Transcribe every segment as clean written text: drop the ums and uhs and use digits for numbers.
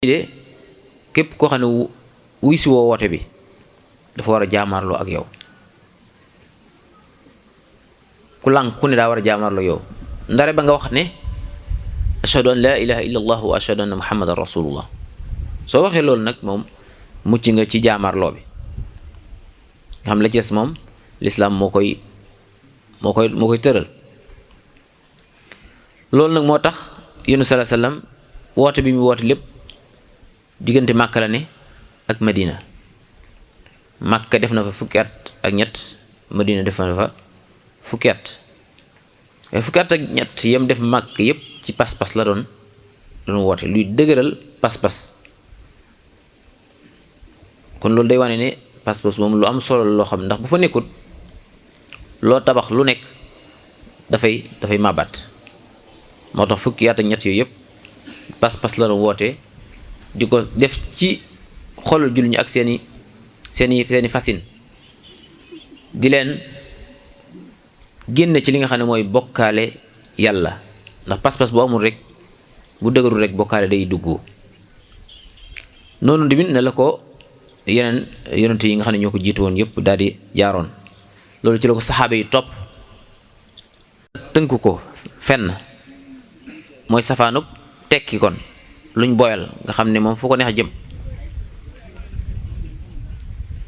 de képp koo xam ne wuy si woo woote bi dafa war a jaamaarloo ak yow ku lànk ku ne daa war a jaamaarloo yow ndare ba nga wax ne ashhadu an laa ilaha illa allah wa ashhadu anna muhammadan rasulullah soo waxee loolu nag moom mucc nga ci jaamaarloo bi nga xam la ci des moom lislaam moo koy tëral loolu nag moo tax yónni sallallahu alayhi wasallam woote bi mu woote lépp diggante Màkka la ne ak Madina Màkka def na fa fukki at ak ñett Madina def na fa fukki at fukki at ak ñett yem def Màkka yépp ci pas-pas la doon woote luy dëgëral pas-pas kon loolu day wane ne pas-pas moom lu am solo loo xam ndax bu fa nekkut loo tabax lu nekk dafay màbbat moo tax fukki at ak ñett yooyu yépp pas-pas la doon woote di ko def ci xolul jullit ñi ak seeni fasin di leen génn ci li nga xam ne mooy bokkaale yàlla ndax pas-pas bu amul rek bu dëgërul rek bokkaale day dugg noonu tamit ne la ko yeneen yonent yi nga xam ne ñoo ko jiitu woon yépp daal di jaaroon loolu ci la ko saxaaba yi topp tënk ko fenn mooy safaanub tekki kon luñ boyal nga xam ne moom fu ko neex jëm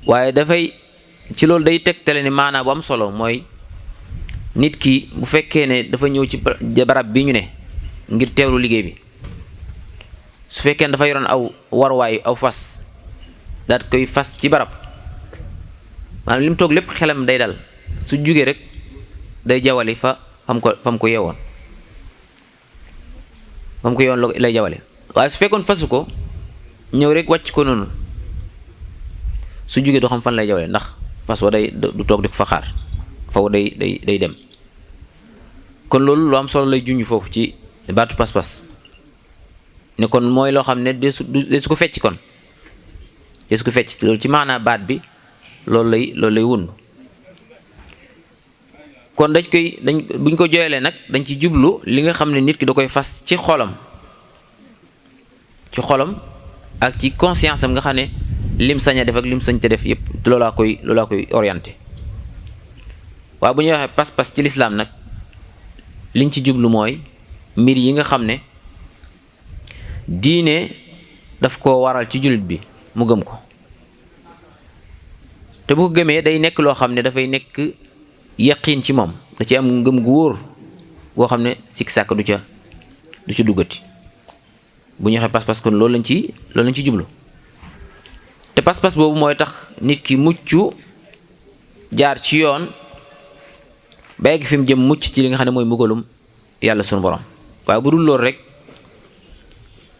waaye dafay ci loolu day tegtale ni maanaa bu am solo mooy nit ki bu fekkee ne dafa ñëw ci barab bi ñu ne ngir teewlu liggéey bi su fekkee ne dafa yoroon aw warwaay aw fas daat koy fas ci barab maanaam li mu toog lépp xelam day dal su jugee rek day jawali fam ko yeewoon lay jawale waaye su fekkoon fasu ko ñëw rek wàcc ko noonu su jugee doo xam fan lay jawale ndax fas wa du toog di ko fa xaar faw day dem kon loolu lu am solo lay junj foofu ci baatu pas-pas ne kon mooy loo xam ne de su ko fecc kon de su ko fecc loolu ci maanaa baat bi loolu lay wund kon buñ ko jooyalee nag dañ ci jublu li nga xam ne nit ki da koy fas ci xolam ak ci conscience am nga xam ne lim sañ a def ak lim sañ te def yépp loolaa koy orienté waaye bu ñuy waxee pas-pas ci lislaam nag liñ ci jublu mooy mbir yi nga xam ne diine daf ko waral ci jullit bi mu gëm ko te bu ko gëmee day nekk loo xam ne dafay nekk yaqiin ci moom da ci am ngëm gu wóor goo xam ne sikk sàkk du ca duggati bu ñu waxee pas-pas kon loolu lañ ci jublu te pas-pas boobu mooy tax nit ki mucc jaar ci yoon ba yegg fi mu jëm mucc ci li nga xam ne mooy mbugalum yàlla sunu borom waaye bu dul loolu rek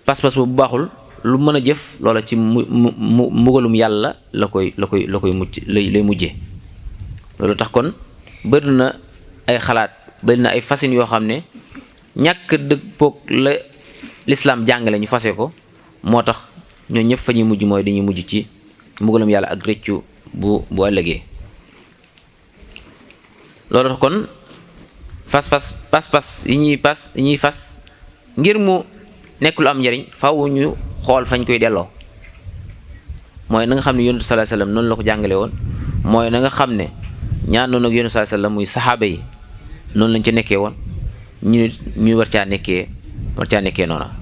pas-pas boobu baaxul lu mën a jëf loola ci mbugalum yàlla la koy mucc lay mujjee loolu tax kon bëri na ay xalaat bëri na ay fasin yoo xam ne ñàkk dëppoog la lislaam jàngale ñu fase ko moo tax ñoo ñëpp fa ñuy mujj mooy dañuy mujj ci mbugalum yàlla ak rëccu bu ëllëgee loolu tax kon pas-pas yi ñuy fas ngir mu nekk lu am njariñ faw ñu xool fañ koy delloo mooy na nga xam ne yonent sallallahu alayhi wasallam noonu la ko jàngale woon mooy na nga xam ne ñaan noonu ak yonent sallallahu alayhi wasallam muy saxaaba yi noonu lañ ca nekkee woon ñu war caa nekkee noona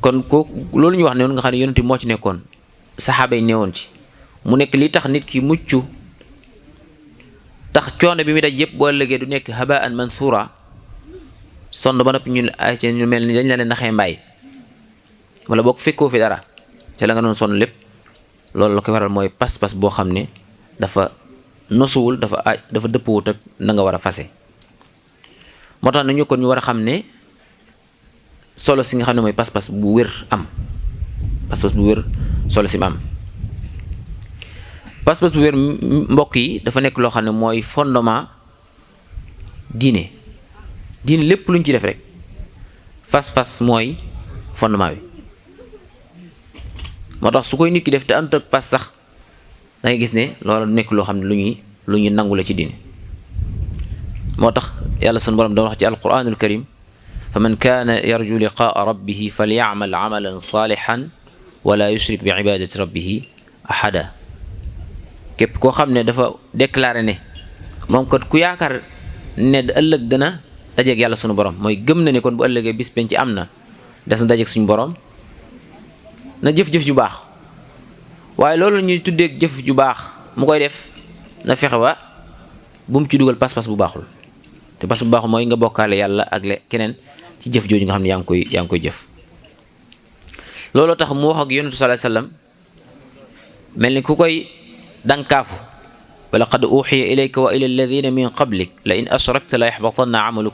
kon loolu ñu wax ne nga xam ne yonent moo ci nekkoon saxaaba yi newoon ci mu nekk li tax nit ki mucc tax coono bi muy daj yépp boo ëllëgee du nekk habaan mansura sonn ba noppi ñu mel ni dañ la leen naxee mbaay wala boo ko fekkoo fi dara ca la nga doon sonn lépp loolu la koy waral mooy pas-pas boo xam ne dafa nosuwul dafa dëppwut ak na nga war a fase moo tax nañu kon ñu war a xam ne solo si nga xam ne mooy pas-pas bu wér am pas-pas bu wér solo si mu am pas-pas bu wér mbokk yi dafa nekk loo xam ne mooy fondement diine lépp lu ñu ci def rek fas-fas mooy fondement bi moo tax su koy nit ki def te ànd ak pas sax da ngay gis ne loolu nekk loo xam ne lu ñuy nangu la ci diine moo tax yàlla sunu borom doon wax ci alquranul karim fa man kaana yarju liqaa rabbihi falyacmal camalan saalixan wala yushrik bi cibaadati rabbihi ahada. képp koo xam ne dafa déclaré ne moom kat ku yaakaar ne ëllëg dana dajeeg yàlla sunu borom, mooy gëm na ne kon bu ëllëgee bis penc am na, des na dajeeg suñu borom, na jëf-jëf ju baax. waaye loolu ñuy tuddee jëf ju baax mu koy def, na fexe ba bu mu ci dugal pas-pas bu baaxul. te pas bu baaxul mooy nga bokkaale yàlla ak keneen ci jëf jooju nga xam ne yaa ngi koy jëf. looloo tax mu wax ak yonentu sallallahu alayhi wasallam mel ni ku koy dankaafu, wa laqad uxiya ilayka wa ila alladina min qablik la in ashrakta la yaxbatanna amaluk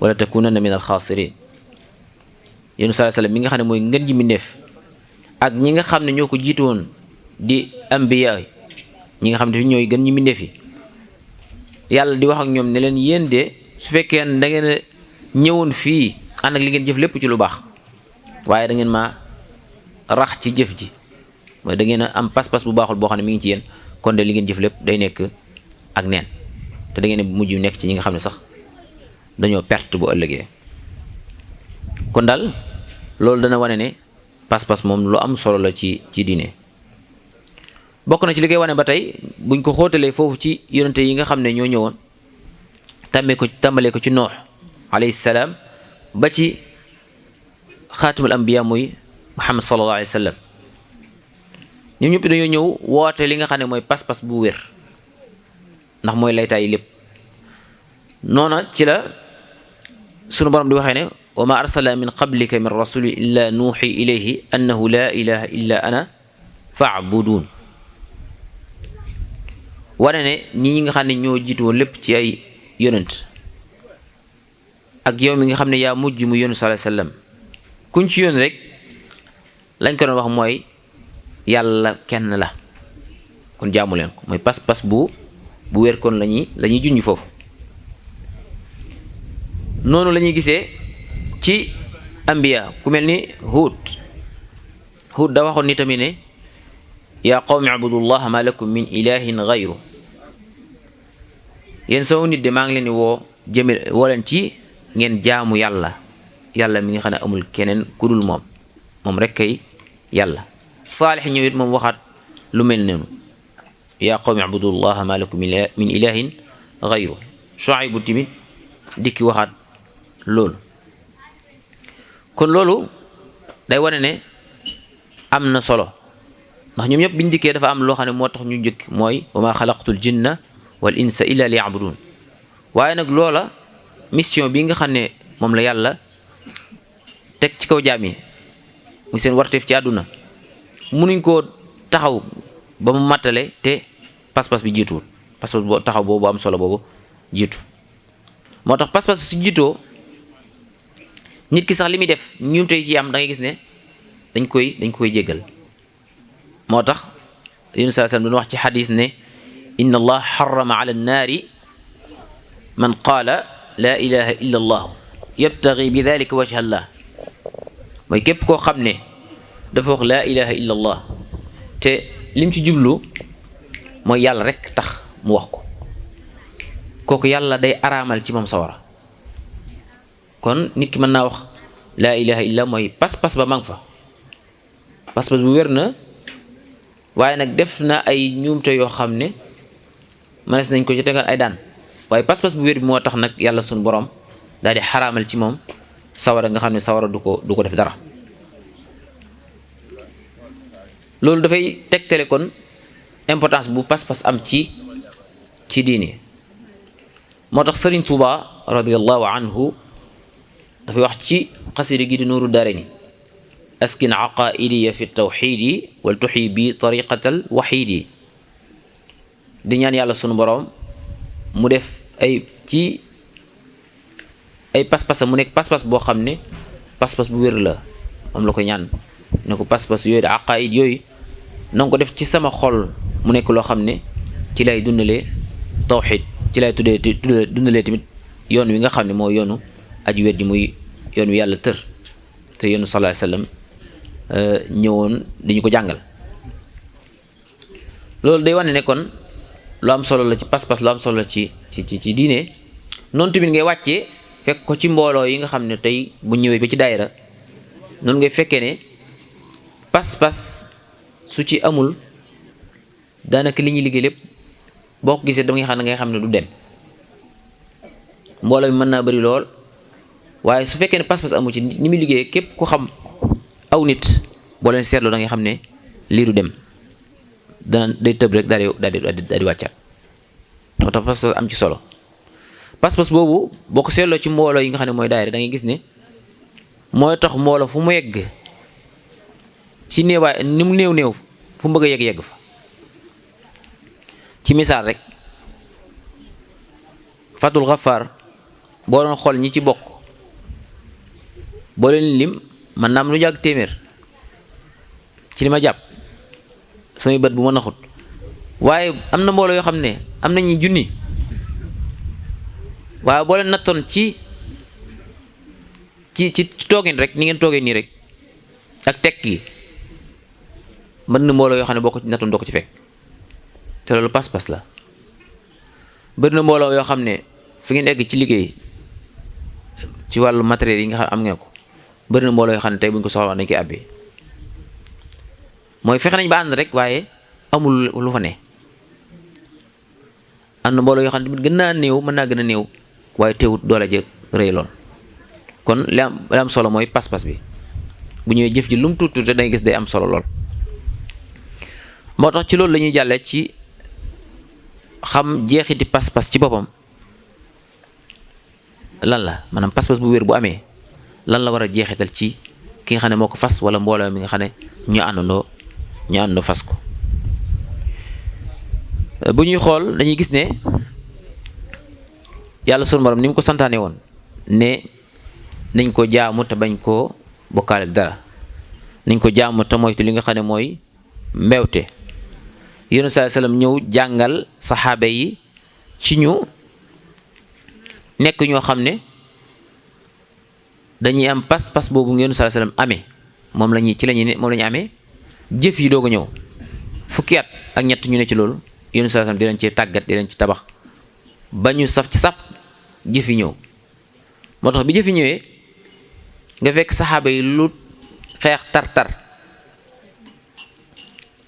wala takunanna min alxaasirin. yonentu sallallahu alayhi wasallam mi nga xam ne mooy ngën ji mbindéef ak ñi nga xam ne ñoo ko jiitu woon di ambiya, ñi nga xam ne ñooy gën ñi mbindéef yi, yàlla di wax ak ñoom ne leen yéen de su fekkee da ngeen a ñëwoon fii ànd ak li ngeen jëf lépp ci lu baax, waaye da ngeen ma rax ci jëf ji, mooy da ngeen a am pas-pas bu baaxul boo xam ne mi ngi ci yéen, kon de li ngeen jëf lépp day nekk ak neen, te da ngeen a mujj nekk ci ñi nga xam ne sax dañoo perte bu ëllëgee. kon daal loolu dana wane ne pas-pas moom lu am solo la ci diine. bokk na ci li koy wane ba tey buñ ko xóotalee foofu ci yonente yi nga xam ne ñoo ñëwoon tàmbalee ko ci Nuux alayhi salaam ba ci xaatimul ambiya muy Muhammad sallallahu alayhi wa sallam, ñoom ñëpp dañoo ñëw woote li nga xam ne mooy pas-pas bu wér, ndax mooy laytaay lépp. noona ci la sunu borom di waxee ne wa ma arsalna min qablika min rasuli illa nuuxi ilayhi annahu la ilaha illa ana fa'budun. wane ne ñi nga xam ne ñoo jiitu woon lépp ci ay yonent ak yow mi nga xam ne yaa mujj mu yónni sallallahu alayhi wasallam, kuñ ci yoon rek lañ ko doon wax mooy yàlla kenn la, kon jaamu leen ko, mooy pas-pas bu wér. kon la ñuy junj foofu. noonu la ñuy gisee ci ambiya ku mel ni Huud da waxoon ni tamit ne yaa qawmi abudullaha ma lakum min ilahin gayru, yéen sama nit de maa ngi leen di woo leen ci ngeen jaamu yàlla mi nga xam ne amul keneen ku dul moom rek kay yàlla. Saalix ñëwit moom waxaat lu mel noonu, yaa qawmi abudullaha ma lakum min ilahin gayru. Shuaybu tamit dikki waxaat loolu. kon loolu day wane ne am na solo, ndax ñoom ñëpp biñ dikkee dafa am loo xam ne moo tax ñu njëkk, mooy wa ma xalaqtul jinna wal insa illa liya'budun. waaye nag loola mission bi nga xam ne moom la yàlla teg ci kaw jaam yi muy seen warteef ci àdduna, munuñ koo taxaw ba mu mattale te pas-pas bi jiituwul, pas-pas boo taxaw boobu am solo boobu jiitu. moo tax pas-pas su jiitoo nit ki sax li muy def ñuumte ci am da ngay gis ne dañ koy jéggal. moo tax Yunus sallallahu alayhi wasallam doon wax ci xadis ne inna allah xarama ala nnaari man qaala laa ilaha illa allah yabtagi bi dalika wajha allah, mooy képp koo xam ne dafa wax laa ilaha illa allah te lim ci jublu mooy yàlla rek tax mu wax ko, kooku yàlla day araamal ci moom sawara. kon nit ki mën naa wax laa ilaha illa mooy pas-pas ba mang fa, pas-pas bu wér na, waaye nag def na ay ñuumte yoo xam ne mënees nañ ko ci tegal ay daan, waaye pas-pas bu wér bi moo tax nag yàlla suñu borom daal di xaraamal ci moom sawara, nga xam ne sawara du ko def dara. loolu dafay tegtale kon importance bu pas-pas am ci diine. moo tax Sëriñ Tuuba radiyallahu anhu dafay wax ci xasida gi di Nuuru Daarayni askin aqaidiya fi tawxidi wal tuxyi bi tariqatal waxiidi, di ñaan yàlla sunu borom mu def ay pas-pasam mu nekk pas-pas boo xam ne pas-pas bu wér la, moom la ko ñaan ne ko pas-pas yooyu da aqaid yooyu na nga ko def ci sama xol mu nekk loo xam ne ci lay dundalee tawxid, ci lay dundalee tamit yoon wi nga xam ne moo yoonu aji weddi, muy yoon wi yàlla tër te yoonu sallallahu alayhi wasallam ñëwoon dañu ko jàngal. loolu day wane ne kon lu am solo la ci pas-pas, lu am solo la ci diine. noonu tamit ngay wàccee fekk ko ci mbooloo yi nga xam ne tey bu ñëwee ba ci daayira noonu ngay fekkee ne pas-pas su ci amul daanaka li ñuy liggéey lépp boo ko gisee da ngay xam ne du dem mbooloo mi mën naa bari lool waaye su fekkee ne pas-pas amu ci ni muy liggéey képp ku xam aw nit boo leen seetloo da ngay xam ne lii du dem dana day tëb rek daal di wàccaat moo tax pas-pas am ci solo pas-pas boobu boo ko seetloo ci mbooloo yi nga xam ne mooy daayira da ngay gis ne mooy tax mbooloo fu mu yegg ci néewaay ni mu néew fu mu bëgg a yegg fa ci misaal rek Fatul Xafaar boo doon xool ñi ci bokk boo leen lim man naam lu jàgg téeméer ci li ma jàpp samay bët bu ma naxut waaye am na mbooloo yoo xam ne am nañu junni waaye boo leen nattoon ci toogin rek ni ngeen toogee nii rek ak tekk gi mën na mbooloo yoo xam ne boo ko nattoon doo ko ci fekk te loolu pas-pas la bëri na mbooloo yoo xam ne fi ngeen egg ci liggéey ci wàllu matériel yi nga xam am ngeen ko bëri na mbooloo yoo xam ne tey bu ñu ko soxla dañ koy àbbee mooy fexe nañ ba ànd rek waaye amul lu fa ne am na mbooloo yoo xam ne gën naa néew mën naa gën a néew waaye teewut doole jë rëy lool kon li am solo mooy pas-pas bi bu ñëwee jëf ji lu mu tuuti da ngay gis day am solo lool moo tax ci loolu la ñuy jàllee ci xam jeexiti pas-pas ci boppam lan la maanaam pas-pas bu wér bu amee lan la war a jeexital ci ki nga xam ne moo ko fas wala mbooloo mi nga xam ne ñu àndandoo fas ko bu ñuy xool dañuy gis ne yàlla sunu borom ni mu ko santaane woon ne nañ ko jaamu te bañ koo bokkaale dara nañ ko jaamu te moytu li nga xam ne mooy mbewte yonent sallallahu alayhi wasallam ñëw jàngal saxaaba yi ci ñu nekk ñoo xam ne dañuy am pas-pas boobu yonent sallallahu alayhi wasallam amee moom la ñu amee jëf yi doog a ñëw fukki at ak ñett ñu ne ci loolu yonent sallallahu alayhi wasallam di leen ci tàggat di leen ci tabax ba ñu saf ci sap jëf yi ñëw moo tax bi jëf yi ñëwee nga fekk saxaaba yi lu xeex tar-tar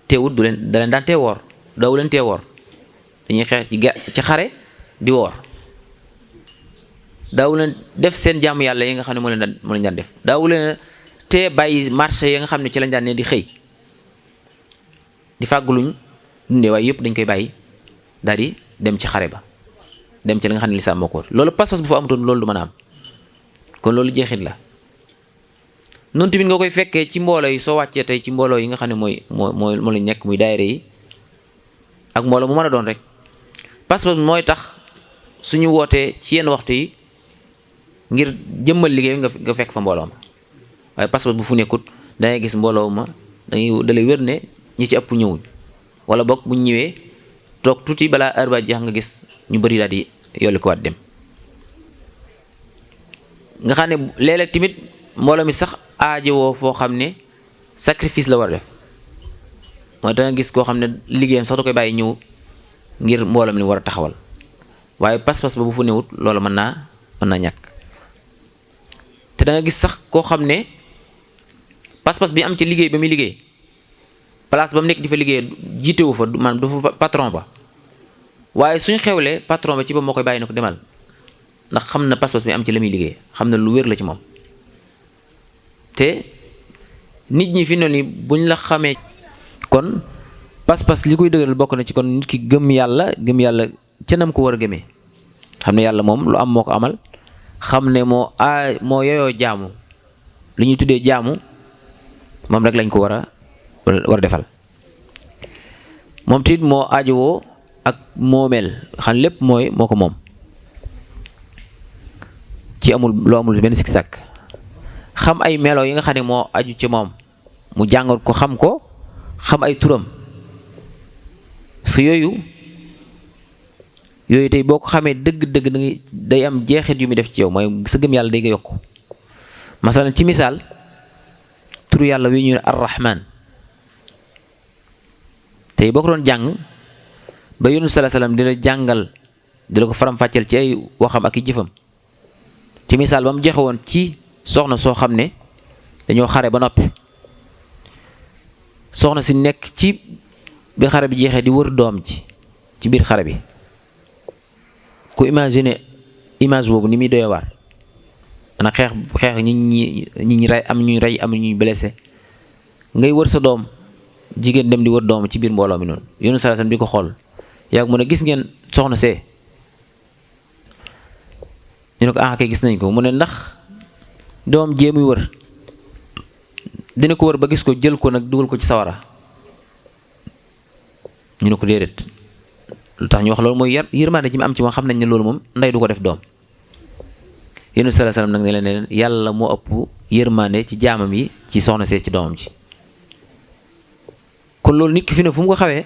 teewut da leen daan tee woor daawu leen tee woor dañuy xeex ci xare di woor daawu leen def seen jaamu yàlla yi nga xam ne moo leen daan def daawu leen tee bàyyi marché yi nga xam ne ci lañ daan ne di xëy di fàgguluñ dundee waaye yëpp dañ koy bàyyi daal di dem ci xare ba dem ci li nga xam ne lislaam moo ko loolu pas-pas bu fa amutoon loolu du mën a am kon loolu jeexit la noonu tamit nga koy fekkee ci mbooloo yi soo wàccee tey ci mbooloo yi nga xam ne moo lañ nekk muy daayira yi ak mbooloo mu mën a doon rek pas-pas mooy tax suñu wootee ci yenn waxtu yi ngir jëmmal liggéey nga fekk fa mbooloo ma waaye pas-pas bu fu nekkut dangay gis mbooloo ma dalay wér ne ñi ci ëpp ñëwuñ wala boog buñ ñëwee toog tuuti balaa heure ba jeex nga gis ñu bari daal di yolli ko waat dem nga xam ne léeg-léeg tamit mbooloo mi sax aajowoo foo xam ne sacrifice la war a def mooy da nga gis koo xam ne liggéeyam sax da koy bàyyi ñëw ngir mbooloo mi war a taxawal waaye pas-pas ba bu fu newut loolu mën naa ñàkk te da nga gis sax koo xam ne pas-pas bi am ci liggéey ba muy liggéey place ba mu nekk di fa liggéey jiitewu fa maanaam du fa patron ba waaye suñ xewlee patron ba ci ba moo koy bàyyi na ko demal ndax xam na pas-pas bi am ci la muy liggéey xam na lu wér la ci moom te nit ñi fi noonu buñ la xamee kon pas-pas li koy dëgëral bokk na ci kon nit ki gëm yàlla ca nam ko war a gëmee xam ne yàlla moom lu am moo ko amal xam ne moo yeyoo jaamu li ñuy tuddee jaamu moom rek lañ ko war a defal moom tamit moo aajowoo ak moomeel xam lépp moo ko moom ci loo amul benn sikk sàkk xam ay melo yi nga xam ne moo aju ci moom mu jàngal ko xam ay turam parce que yooyu tey boo ko xamee dëgg-dëgg day am jeexit yu muy def ci yow mooy sa gëm yàlla day nga yokk masalan ci misaal turu yàlla wi ñu ne ar-Rahman tey boo ko doon jàng ba Yonent sallallahu alayhi wasallam di la jàngal di la ko faram-fàcceel ci ay waxam ak i jëfam ci ci misaal ba mu joxe woon ci soxna soo xam ne dañoo xare ba noppi soxna si nekk ci bi xare bi jeexee di wër doom ji ci biir xare bi ku imaginer image boobu ni muy doy waar ana xeex ñi rey am ñuy rey am ñuy blessé ngay wër sa doom jigéen dem di wër doom ci biir mbooloo mi noonu Yonent sallallahu alayhi wasallam di ko xool yàgg mu ne gis ngeen soxna see ñu ne ko kay gis nañ ko mu ne ndax doom jee muy wër dina ko wër ba gis ko jël ko nag dugal ko ci sawara ñu ne ko déedéet lu tax ñu wax loolu mooy yërmaande ji mu am ci moom xam nañ ne loolu moom ndey du ko def doom Yonent sallallahu alayhi wasallam nag ne leen yàlla moo ëpp yërmaande ci jaamam yi ci soxna see ci doomam ji kon loolu nit ki fi ne fu mu ko xawee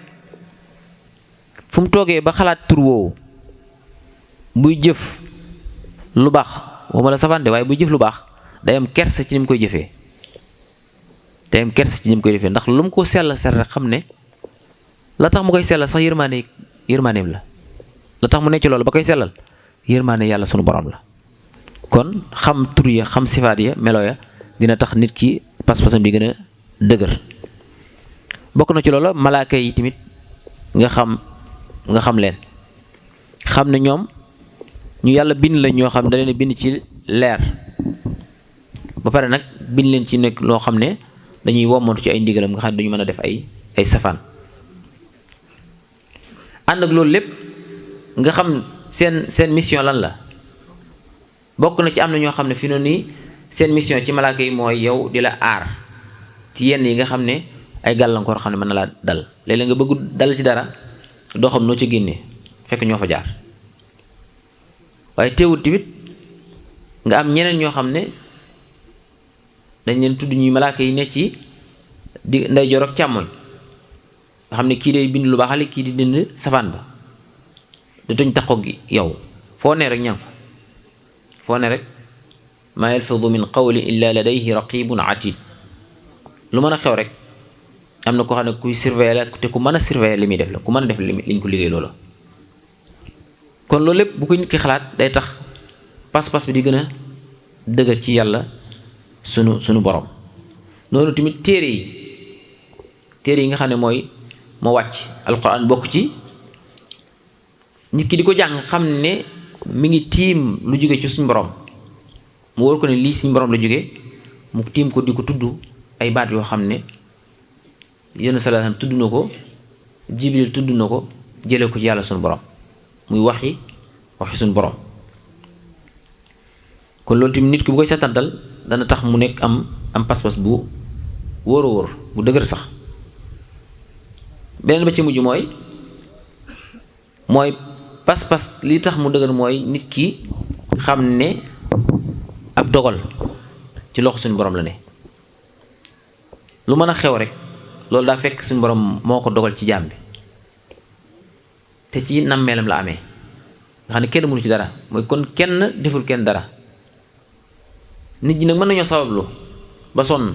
fu mu toogee ba xalaat tur woowu buy jëf lu baax waxuma la safande waaye buy jëf lu baax day am kersa ci ni mu koy jëfee day am kersa ci ni mu koy jëfee ndax lu mu ko sell rek xam ne la tax mu koy sellal sax yërmaaneem la tax mu ne ci loolu ba koy sellal yërmaane yàlla sunu borom la kon xam tur ya xam sifaat ya melo ya dina tax nit ki pas-pasam di gën a dëgër bokk na ci loolu malaaka yi tamit nga xam leen xam ne ñoom ñu yàlla bind lañ ñoo xam ne da leen bind ci leer ba pare nag bind leen ci nekk loo xam ne dañuy wommantu ci ay ndigalam nga xam ne dañu mën a def ay safaan ànd ak loolu lépp nga xam seen mission lan la bokk na ci am na ñoo xam ne fi noonu nii seen mission ci malaaka yi mooy yow di la aar ci yenn yi nga xam ne ay gàllankoor xam ne mën na laa dal léeg-léeg nga bëggu dal ci dara doo xam noo ci génnee fekk ñoo fa jaar waaye teewut tamit nga am ñeneen ñoo xam ne dañ leen tudd ñuy malaaka yi ne ci di ndeyjoor ak càmmoñ nga xam ne kii day bind lu baaxale kii di dind safaan ba dutuñ taxoog yow foo ne rek ña fa foo ne rek maa yalfidu min qawlin illa ladayhi raqibun atid lu mën a xew rek am na koo xam ne kuy surveiller la te ku mën a surveiller li muy def la ku mën a def liñ ko liggéey loola kon loolu lépp bu ko nit ki xalaat day tax pas-pas bi di gën a dëgër ci yàlla sunu borom noonu tamit téere yi nga xam ne moo wàcc alquran bokk ci nit ki di ko jàng xam ne mi ngi tiim lu jóge ci suñu borom mu wóor ko ne lii suñu borom la jóge mu tiim ko di ko tudd ay baat yoo xam ne Yonent sallallahu alayhi wasallam tudd na ko Jibril tudd na ko jële ko ci yàlla suñu borom muy waxi suñu borom kon loolu tamit nit ki bu koy setantal dana tax mu nekk am pas-pas bu wóor a wóor bu dëgër sax beneen ba ci mujj mooy pas-pas li tax mu dëgër mooy nit ki xam ne ab dogal ci loxo suñu borom la ne lu mën a xew rek loolu daa fekk suñu borom moo ko dogal ci jaam bi te ci nammeelam la amee nga xam ne kenn mënu ci dara mooy kon kenn deful kenn dara nit ñi nag mën nañoo sabablu ba sonn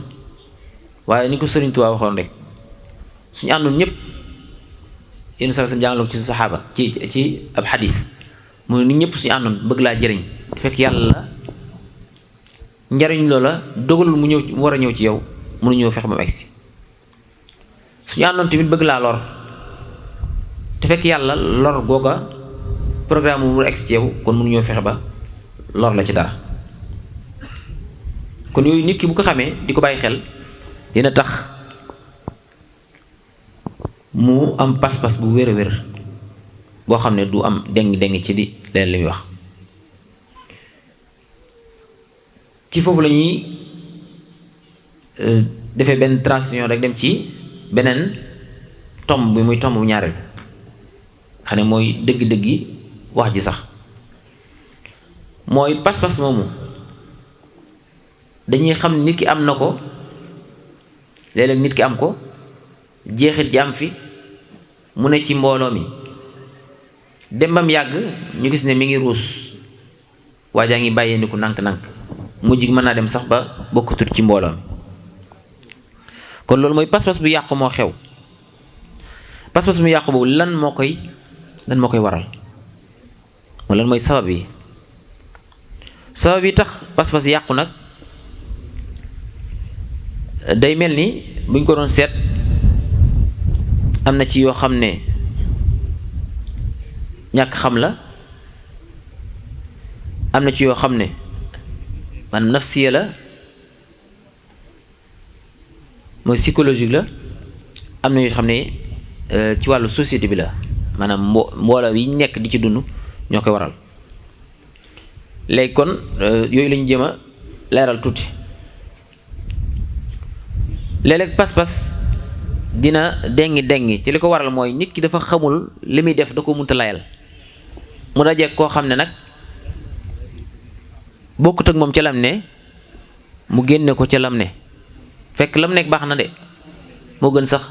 waaye ni ko Sëriñ Tuubaa waxoon rek suñu àndoon ñëpp yenn saa sam jàngale ko ci saxaaba ci ab xadiis mu ne nit ñëpp suñu àndoon bëgg laa jëriñ te fekk yàlla njariñ loola dogalul mu war a ñëw ci yow mënu ñëw fexe ba mu egsi suñu àndoon tamit bëgg laa lor te fekk yàlla lor googa programme mu egsi ci yow kon mënu ñëw fexe ba lor la ci dara kon yooyu nit ki bu ko xamee di ko bàyyi xel dina tax mu am pas-pas bu wér a wér boo xam ne du am deng ci di leen li muy wax ci foofu la ñuy defee benn transition rek dem ci beneen tomb bi muy tomb bu ñaareel xam ne mooy dëgg-dëggi wax ji sax mooy pas-pas moomu dañuy xam nit ki am na ko léeg-léeg nit ki am ko jeexit ji am fi mu ne ci mbooloo mi dem bam yàgg ñu gis ne mi ngi ruus waajaa ngi bàyyee ni ku nànk-nànk mujj mën naa dem sax ba bokkutut ci mbooloo mi kon loolu mooy pas-pas bu yàqu moo xew pas-pas bu yàqu boobu lan moo koy waral moo lan mooy sabab yi sabab yi tax pas-pas yàqu nag day mel ni buñ ko doon seet am na ci yoo xam ne ñàkk xam la, am na ci yoo xam ne man nafsiya la mooy psychologique la, am na yoo xam ne ci wàllu société bi la maanaam mbooloo yi nekk di ci dund ñoo koy waral. léegi kon yooyu lañu jéem a leeral tuuti. léeg-léeg pas-pas dina dengi ci li ko waral mooy nit ki dafa xamul li muy def da ko munta layal, mu dajeek koo xam ne nag bokkut ak moom ca lam ne mu génne ko ca lam ne, fekk lam nekk baax na de moo gën sax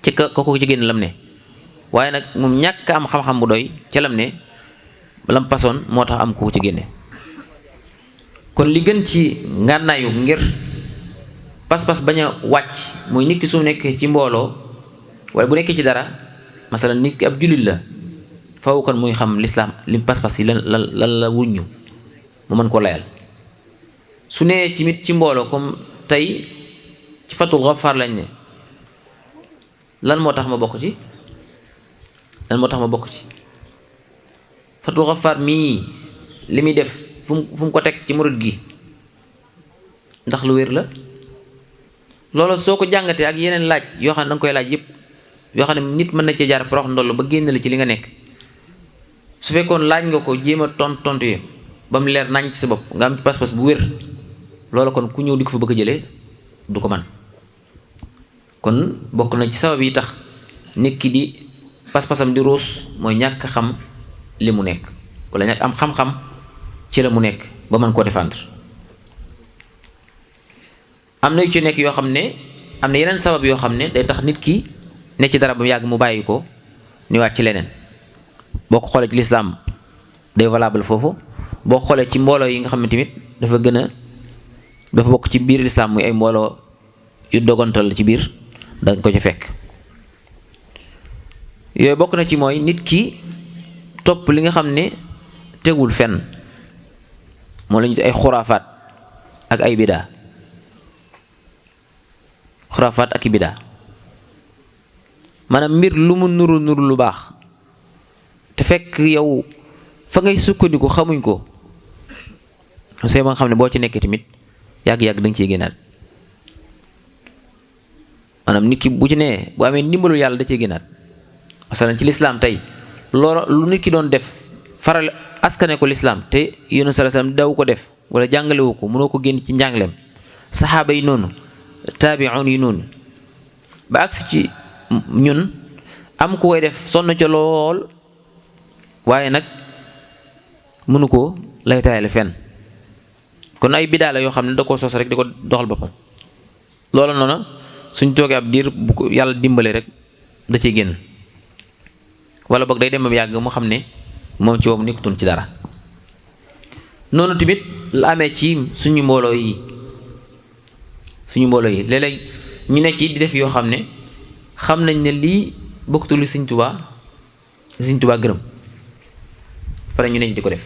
ci ko ci génn lam ne, waaye nag moom ñàkk am xam-xam bu doy ca lam ne lam pasoon moo tax am ko ci génne. kon li gën ci ngànnaayu ngir pas-pas bañ a wàcc mooy nit ki su nekkee ci mbooloo wala bu nekkee ci dara, masalan nit ki ab jullit la, faaw kon muy xam lislaam li pas-pas yi lan la wuññu mu mën koo layal. su nee ci mit ci mbooloo comme tey ci Fathul Ghaffar lañ ne, lan moo tax ma bokk ci Fathul Ghaffar mii li muy def fu mu ko teg ci murid gi ndax lu wér la. loolu soo ko jàngatee ak yeneen laaj yoo xam ne danga koy laaj yépp yoo xam ne nit mën na cee jaar porox ndoll ba génn la ci li nga nekk, su fekkoon laaj nga ko jéem a tontu yi ba mu leer nañ ci sa bopp nga am ci pas-pas bu wér, loolu kon ku ñëw di ko fa bëgg a jëlee du ko man. kon bokk na ci sabab yi tax nit ki di pas-pasam di ruus mooy ñàkk xam li mu nekk wala ñàkk am xam-xam ci la mu nekk ba mën koo défendre. am na yu ci nekk yoo xam ne am na yeneen sabab yoo xam ne day tax nit ki ne ci dara ba yàgg mu bàyyi ko niwaat ci leneen. boo ko xoolee ci lislaam day valable foofu, boo ko xoolee ci mbooloo yi nga xam ne tamit dafa bokk ci biir lislaam muy ay mbooloo yu dogantal ci biir danga ko ci fekk. yooyu bokk na ci mooy nit ki topp li nga xam ne tegul fenn, moo lañu ay xuraafaat ak ay bidaa. xuraafaat ak i bidaa maanaam mbir lu mu nuru lu baax te fekk yow fa ngay sukkandiku xamuñ ko, sooy ba nga xam ne boo ci nekkee tamit yàgg-yàgg danga ciy génnaat. maanaam nit ki bu ci nee bu amee ndimbalul yàlla da ciy génnaat. masalan ci lislaam tey loolu lu nit ki doon def faral askane ko lislaam te Yonent sallallahu alayhi wasallam daw ko def wala jàngalewu ko, mënoo ko génn ci njàngaleem, saxaaba yi noonu, taabi'un yi noonu, ba agsi ci ñun am ku koy def sonn ca lool waaye nag mënu ko lay taayale fenn. kon ay bidaa la yoo xam ne da koo sos rek di ko doxal boppam. loolu noonu suñ toogee ab diir bu ko yàlla dimbale rek da ciy génn, wala boog day dem ba yàgg mu xam ne moom ci woomu nekkutoon ci dara. noonu tamit la amee ci suñu mbooloo yi léeg-léeg ñu ne ci di def yoo xam ne xam nañ ne lii bokkutul li Sëñ Tuubaa gërëm, pare ñu ne di ko def.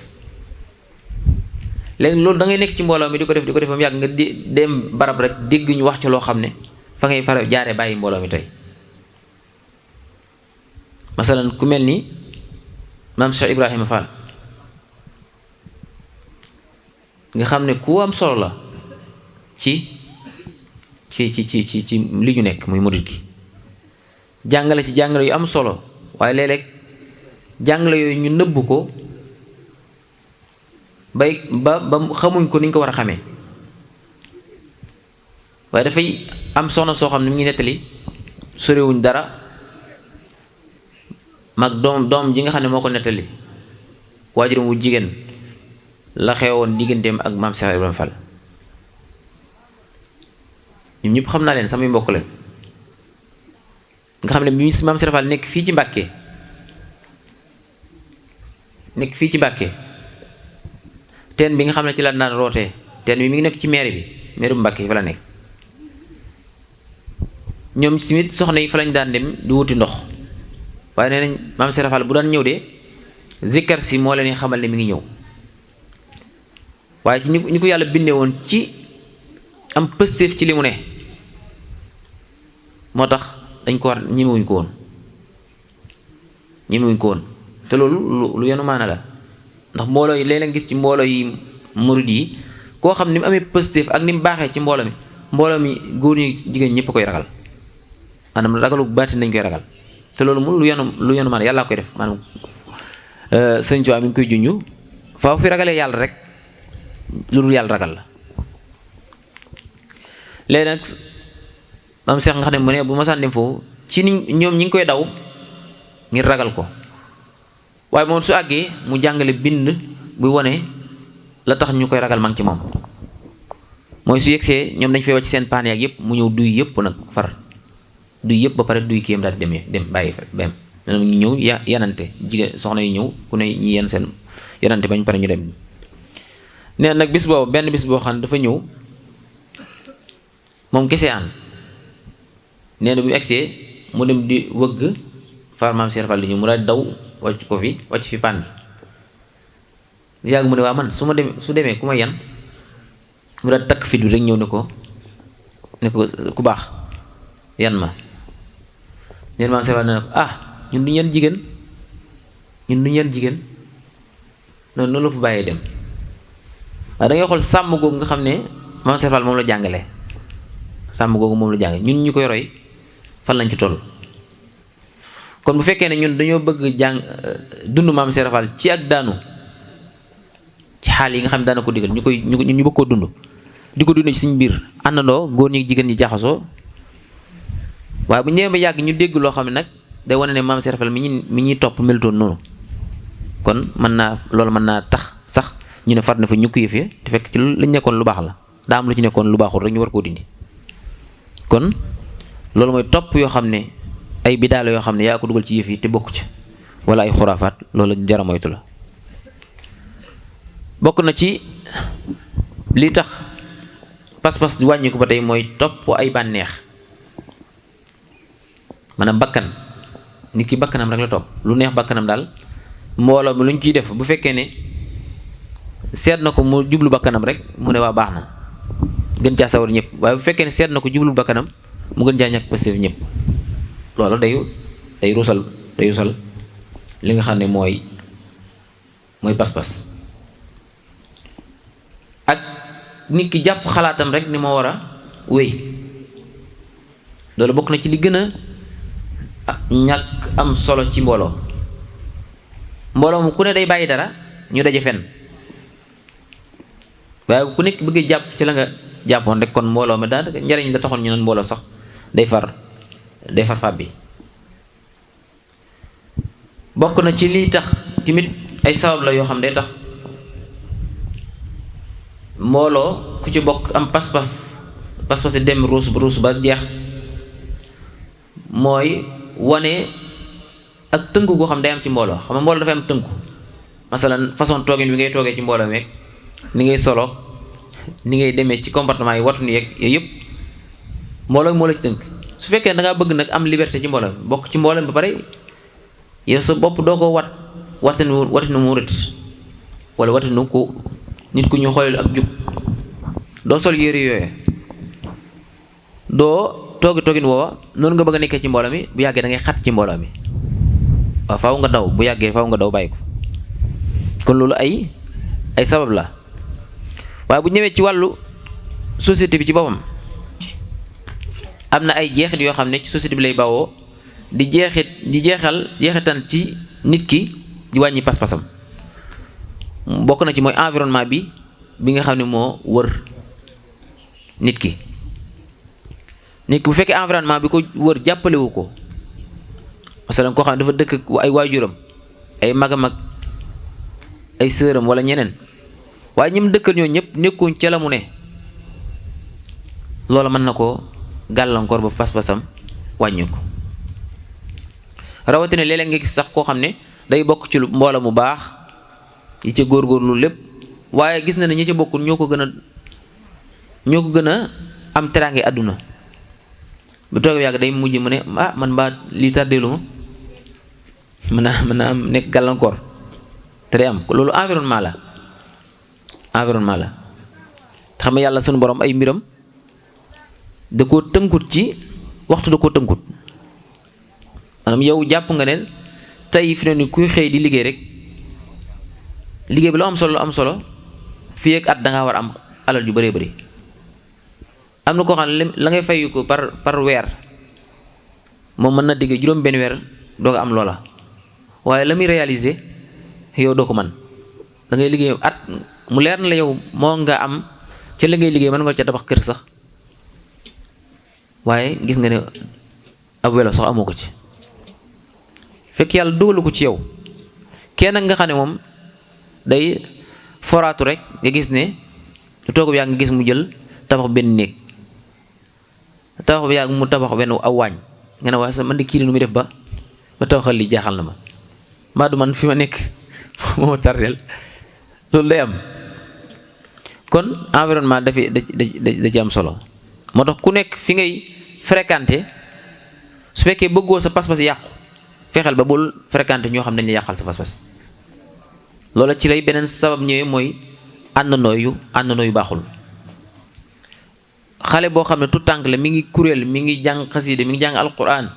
léegi loolu da ngay nekk ci mbooloo mi di ko def ba mu yàgg nga dem barab rek dégg ñu wax ci loo xam ne fa ngay fara jaaree bàyyi mbooloo mi tey. masalan ku mel ni maam Cheikh Ibrahima Fall nga xam ne ku am solo la ci li ñu nekk muy murid gi, jàngale ci jàngale yu am solo, waaye léeg-léeg jàngale yooyu ñu nëbb ko ba xamuñ ko ni ñu ko war a xamee. waaye dafay am soxna soo xam ne mu ngi nettali sorewuñ dara mag doom ji nga xam ne moo ko nettali waajuram wu jigéen la xewoon digganteem ak maam Cheikh Ibrahima Fall. ñun ñëpp xam naa leen, samay mbokk leen, nga xam ne bi maam Cheikh Fall nekk fii ci Mbàkke teen bi nga xam ne ci la daan rootee, teen bi mi ngi nekk ci mairie bu Mbàkke fa la nekk. ñoom tamit soxna yi fa lañ daan dem di wuti ndox, waaye nee nañ maam Cheikh Fall bu daan ñëw de zikkar si moo leen xamal ne mi ngi ñëw, waaye ci ni ko yàlla bindee woon ci am pëstéef ci li mu ne moo tax dañ ko war ñemewuñ ko woon te loolu lu yenu maana la ndax mbooloo yi léeg-léeg gis ci mbooloo yi murid yi koo xam ni mu amee pëstéef ak ni mu baaxee ci mbooloo mi góor ñi jigéen ñëpp koy ragal maanaam ragalu baatin dañ koy ragal te loolu mu lu yenu maana yàllaa koy def maanaam sëñ Tuubaa mi ngi koy junñu faaw fi ragalee yàlla rek lu dul yàlla ragal la léegi nag am seex nga xam ne mu ne bu ma saan dem foofu ci ni ñoom ñi ngi koy daw ngir ragal ko waaye moom su àggee mu jàngale bind buy wone la tax ñu koy ragal ma ngi ci moom mooy su yegsee ñoom dañ fay wàcc seen paan yaag yëpp mu ñëw duy yëpp nag far duy yëpp ba pare duy kiyam daal di dem bàyyi fa bem ñu ñëw yanante jigéen soxna yi ñëw ku ne ñi yenn seen yanante bañ pare ñu dem nee nag bis boobu benn bis boo xam ne dafa ñëw moom kese aan nee na bu egsee mu dem di wëgg far maam Cheikh Fall di ñëw mu daal daw wàcc fi paan bi yàgg mu ne waa man su demee ku ma yan mu daal takk fit bi rek ñëw ne ko ku baax yan ma neen maam Cheikh Fall ne ko ñun duñu yan jigéen noonu la fa bàyyee dem waaye da ngay xool sàmm googu nga xam ne maam Cheikh Fall moom la jàngale sàmm googu moom la jàngale ñun ñu koy roy fan lañ ci toll kon bu fekkee ne ñun dañoo bëgg dund maam Cheikh Fall ci ak daanu ci xaal yi nga xam ne daana ko digal ñu bëgg koo dund di ko dund ci suñ biir àndandoo góor ñi jigéen ñi jaxasoo waaye bu ñu demee ba yàgg ñu dégg loo xam ne nag day wane ne maam Cheikh Fall mi ñuy topp melutoon noonu kon loolu mën naa tax sax ñu ne far na fa ñu ko yëf yi te fekk ci lañ nekkoon lu baax la daa am lu ci nekkoon lu baaxul rek ñu war koo dindi kon loolu mooy topp yoo xam ne ay bidaala yoo xam ne yaa ko dugal ci yëf yi te bokku ci wala ay xuraafaat loolu jara moytu la bokk na ci li tax pas-pas wàññi ko ba tey mooy topp ay bànneex maanaam bakkan nit ki bakkanam rek la topp lu neex bakkanam daal mbooloo mi lu ñu ciy def bu fekkee ne seet na ko mu jublu bakkanam rek mu ne waa baax na gën caa sawar ñëpp waaye bu fekkee ne seet na ko jublu bakkanam mu gën caa ñàkk pastéef ñëpp loolu day rusal li nga xam ne mooy pas-pas ak nit ki jàpp xalaatam rek ni moo war a wéy loolu bokk na ci li gën a ñàkk am solo ci mbooloo mu ku ne day bàyyi dara ñu daje fenn waaye ku nekk bëgg jàpp ci la nga jàppoon rek kon mbooloo mi daanaka njariñ la taxoon ñu naan mbooloo sax day far fab bi bokk na ci lii tax tamit ay sabab la yoo xam day tax mbooloo ku ci bokk am pas-pas dem ruus ba jeex mooy wane ak tënku goo xam day am ci mbooloo xam nga mbooloo dafay am tënku masalan façon toogin bi ngay toogee ci mbooloo meeg ni ngay solo ni ngay demee ci comportement yi watu ni yeeg yooyu yëpp mbooloo moo la ci tënk su fekkee da ngaa bëgg nag am liberté ci mbooloo bokk ci mbooloo ba pare yow sa bopp doo ko watinu mu rët wala watinu ko nit ku ñu xoolal ak jub doo sol yére yooyu doo toogin woowa noonu nga bëgg a nekkee ci mbooloo mi bu yàggee da ngay xat ci mbooloo mi waaw faaw nga daw bu yàggee faaw nga daw bàyyi ko kon loolu ay sabab la waaye bu ñëwee ci wàllu société bi ci boppam am na ay jeexit yoo xam ne ci société bi lay bawoo di jeexitan ci nit ki di wàññi pas-pasam bokk na ci mooy environnement bi nga xam ne moo wër nit ki bu fekkee environnement bi ko wër jàppalewu ko masalan koo xam ne dafa dëkk ay waajuram ay magam ak ay sëram wala ñeneen waaye ñi mu dëkkal ñoo ñëpp nekkuñ ca la mu ne loola mën na koo gàllankoor ba pas-pasam wàññi ko rawatina léeg-léeg nga gis sax koo xam ne day bokk ci mbooloo mu baax yi ca góorgóorlu lépp waaye gis na ne ñi ca bokkul ñoo ko gën a am teraange àdduna bu toogee yàgg day mujj mu ne man mbaa lii tàddeelu ma mën naa am nekk gàllankoor te day am loolu environnement la environnement la te xam nga yàlla sunu borom ay mbiram da koo tënkut ci waxtu, da koo tënkut maanaam yow jàpp nga ne tey fi ne ni kuy xëy di liggéey rek liggéey bi lu am solo fii ak at da ngaa war a am alal ju bëree bëri. am na koo xam ne la ngay fay ko par weer moom mën na digg juróom benn weer doo ko am loola waaye la muy réaliser yow doo ko man da ngay liggéey at mu leer na la yow moo nga am ca la ngay liggéey mën nga ca tabax kër sax waaye gis nga ne ab welo sax amoo ko ci fekk yàlla dugalu ko ci yow. kenn nga xam ne moom day foraatu rek nga gis ne lu toog bi yaa nga gis mu jël tabax benn néeg tabax bi yaa mu tabax benn aw waañ nga ne waaye sax man de kii nu muy def ba tabaxal li jaaxal na ma maa du man fi ma nekk moo tardeel loolu day am. kon environnement da ci am solo moo tax ku nekk fi ngay fréquenté su fekkee bëggoo sa pas-pas yàqu fexeel ba bul fréquenté ñoo xam ne dañ la yàqal sa pas-pas. loola ci lay beneen sabab ñëwee mooy àndandoo yu baaxul. xale boo xam ne tout tànk la mi ngi kuréel mi ngi jàng xasida mi ngi jàng alquran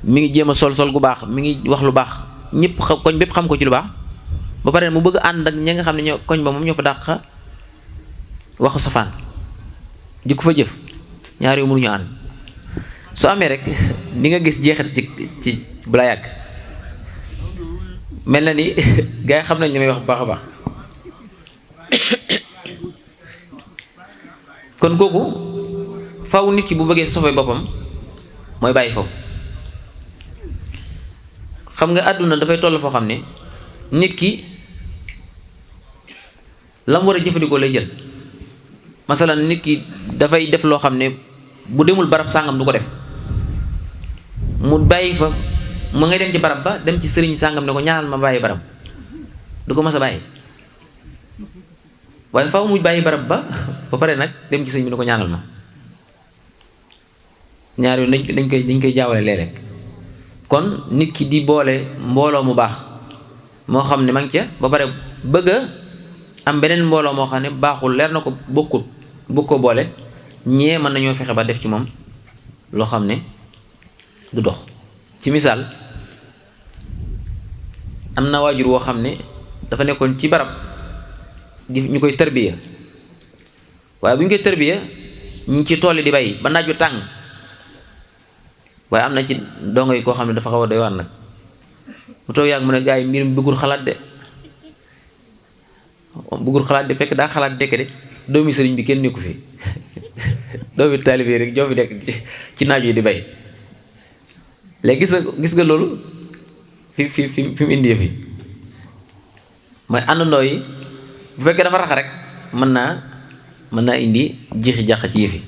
mi ngi jéem a sol gu baax mi ngi wax lu baax ñëpp koñ bépp xam ko ci lu baax ba pare mu bëgg ànd ak ña nga xam ne ñoo koñ ba moom ñoo fa dàq waxu safaan jikko fa jëf ñaar yu mënuñu ànd. su amee rek ni nga gis jeexit ci bu la yàgg mel na ni gars yi xam nañ li may wax bu baax a baax. kon kooku faw nit ki bu bëggee sofee boppam mooy bàyyi foofu. xam nga àdduna dafay toll foo xam ne nit ki la mu war a jëfandikoo lay jël. masalan nit ki dafay def loo xam ne bu demul barab sàngam du ko def mu bàyyi fa mu ngay dem ci barab ba dem ci sëriñ sàngam ne ko ñaanal ma bàyyi barab du ko mas a bàyyi waaye faaw mu bàyyi barab ba pare nag dem ci sëriñ bi ne ko ñaanal ma. ñaar yu dañ koy jaawale léeg-léeg. kon nit ki di boole mbooloo mu baax moo xam ne ma ngi ca ba pare bëgg a am beneen mbooloo moo xam ne baaxul leer na ko bokkut bëgg ko boole ñee mën nañoo fexe ba def ci moom loo xam ne du dox. ci misaal am na waajur woo xam ne dafa nekkoon ci barab ñu koy tarbiya waaye bu ñu koy tarbiya ñu ngi ci tool yi di bay ba naaj wi tàng waaye am na ci dongo yi koo xam ne dafa xaw a doy waar nag mu toog yàgg mu ne gaa yi mbir mi bëggul xalaat de fekk daa xalaat dekk de doomi sëriñ bi kenn nekku fi doomi taalibe yi rek joo fi nekk ci naaj yi di bay léegi gis nga loolu fi mu indi yëf yi mooy àndandoo yi bu fekkee dafa rax rek mën naa indi jiixi jàq ci yëf yi.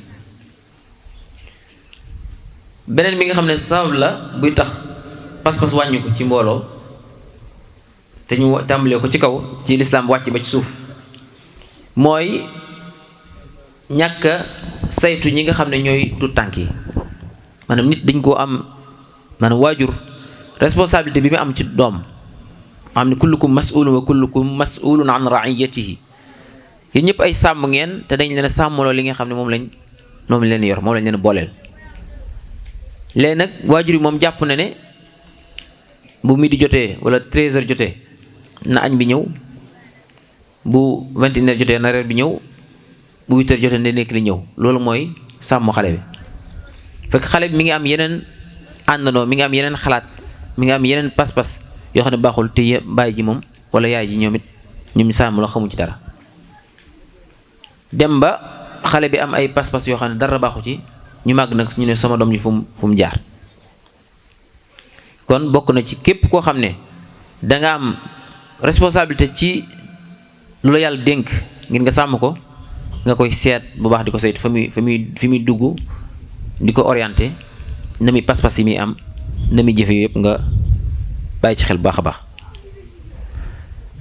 beneen bi nga xam ne sabab la buy tax pas-pas wàññi ko ci mbooloo te ñu tàmbalee ko ci kaw ci lislaam wàcc ba ci suuf mooy ñàkk a saytu ñi nga xam ne ñooy tuut tànk yi. maanaam nit dañ koo am maanaam waajur responsabilité bi mu am ci doom xam ne kullukum mas'ulun wa kullukum mas'ulun an ra'iyatihi yéen ñëpp ay sàmm ngeen te dañ leen a sàmmaloo li nga xam ne moom lañ leen yor moom lañ leen booleel. léegi nag waajur yi moom jàpp na ne bu midi jotee wala 13h jotee na añ bi ñëw bu 21h jotee na reer bi ñëw bu 8h jotee na nekk li ñëw loolu mooy sàmm xale bi. fekk xale bi mi ngi am yeneen àndandoo mi ngi am yeneen xalaat mi ngi am yeneen pas-pas yoo xam ne baaxul te bàyyi ji moom wala yaay ji ñoom it ñoom ñu sàmm la xamu ci dara dem ba xale bi am ay pas-pas yoo xam ne dara baaxu ci. ñu màgg nag ñu ne sama doom ñi fu mu jaar. kon bokk na ci képp koo xam ne danga am responsabilité ci lu la yàlla dénk ngir nga sàmm ko nga koy seet bu baax di ko saytu fi muy dugg di ko orienté na muy pas-pas yi muy am na muy jëfe yëpp nga bàyyi ci xel bu baax a baax.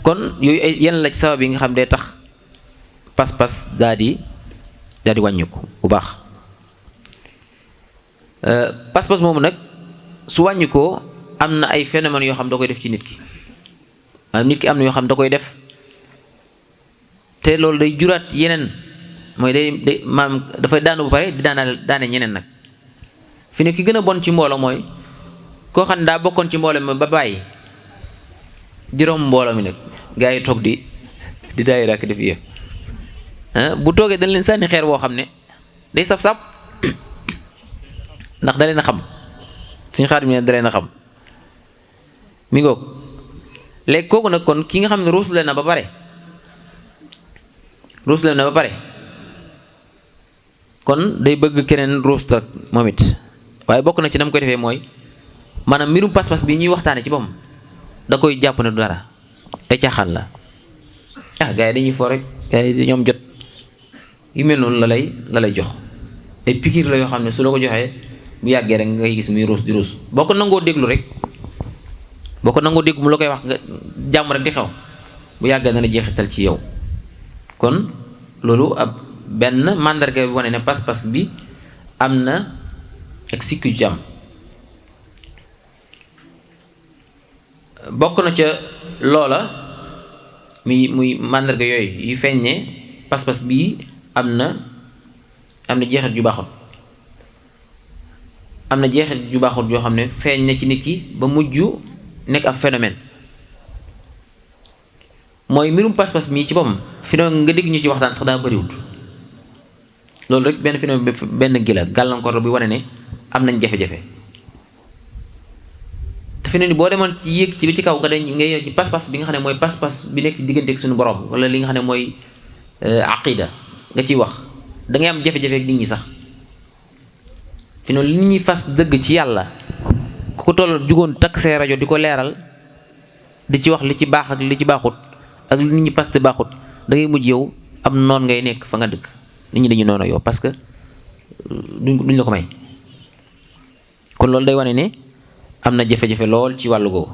kon yooyu ay yenn la ci sabab yi nga xam day tax pas-pas daa di wàññiku bu baax. pas-pas moomu nag su wàññi ko am na ay phénomènes yoo xam da koy def ci nit ki maanaam nit ki am na yoo xam da koy def te loolu day juraat yeneen mooy day maam dafay daanu bu pare di daane ñeneen nag fi ne ki gën a bon ci mbooloo mooy koo xam ne daa bokkoon ci mbooloo mi ba bàyyi di romb mbooloo mi nag gaa yi toog di daay rakk def yëf bu toogee dañ leen sànni xeer woo xam ne day saf-saf ndax da leen a xam suñu xaadim ne da leen a xam mi ngoog léegi kooku nag kon ki nga xam ne ruus leen na ba pare kon day bëgg keneen ruus tak moom it waaye bokk na ci nam koy defee mooy maanaam mbirum pas-pas bi ñuy waxtaane ci boppam da koy jàpp ne du dara ay caaxaan la gars yi dañuy fo rek gars yi ñoom jot yu mel noonu la lay jox ay pikiir la yoo xam ne su la ko joxee bu yàggee rek ngay gis muy ruus di ruus boo ko nangoo déglu rek boo ko nangoo déglu mu la koy wax nga jàmm rek di xew bu yàggee dana jeexital ci yow kon loolu ab benn màndarga bi wane ne pas-pas bi am na ak sikku jàmm bokk na ca loola muy màndarga yooyu yu feeñ ne pas-pas bii am na jeexit ju baaxut am na jeexit ju baaxut yoo xam ne feeñ na ci nit ki ba mujj nekk ab phénomène mooy mbirum pas-pas mii ci boppam fi nga dégg ñu ci waxtaan sax daa bëriwut loolu rek benn phénomène benn gila gàllankoor bi wane ne am nañ jafe-jafe te fi ne ni boo demoon ci yéeg ci bi ci kaw nga ngay yow ci pas-pas bi nga xam ne mooy pas-pas bi nekk ci diggante ak suñu borom wala li nga xam ne mooy aqida nga ciy wax da ngay am jafe-jafe ak nit ñi sax fi noonu li nit ñuy fas dëgg ci yàlla ku ko toll jugoon takk say rajo di ko leeral di ci wax li ci baax ak li ci baaxut ak li nit ñi paste baaxut da ngay mujj yow am noon ngay nekk fa nga dëkk nit ñi dañuy noonu yow parce que duñ la ko may kon loolu day wane ne am na jafe-jafe lool ci wàllu googu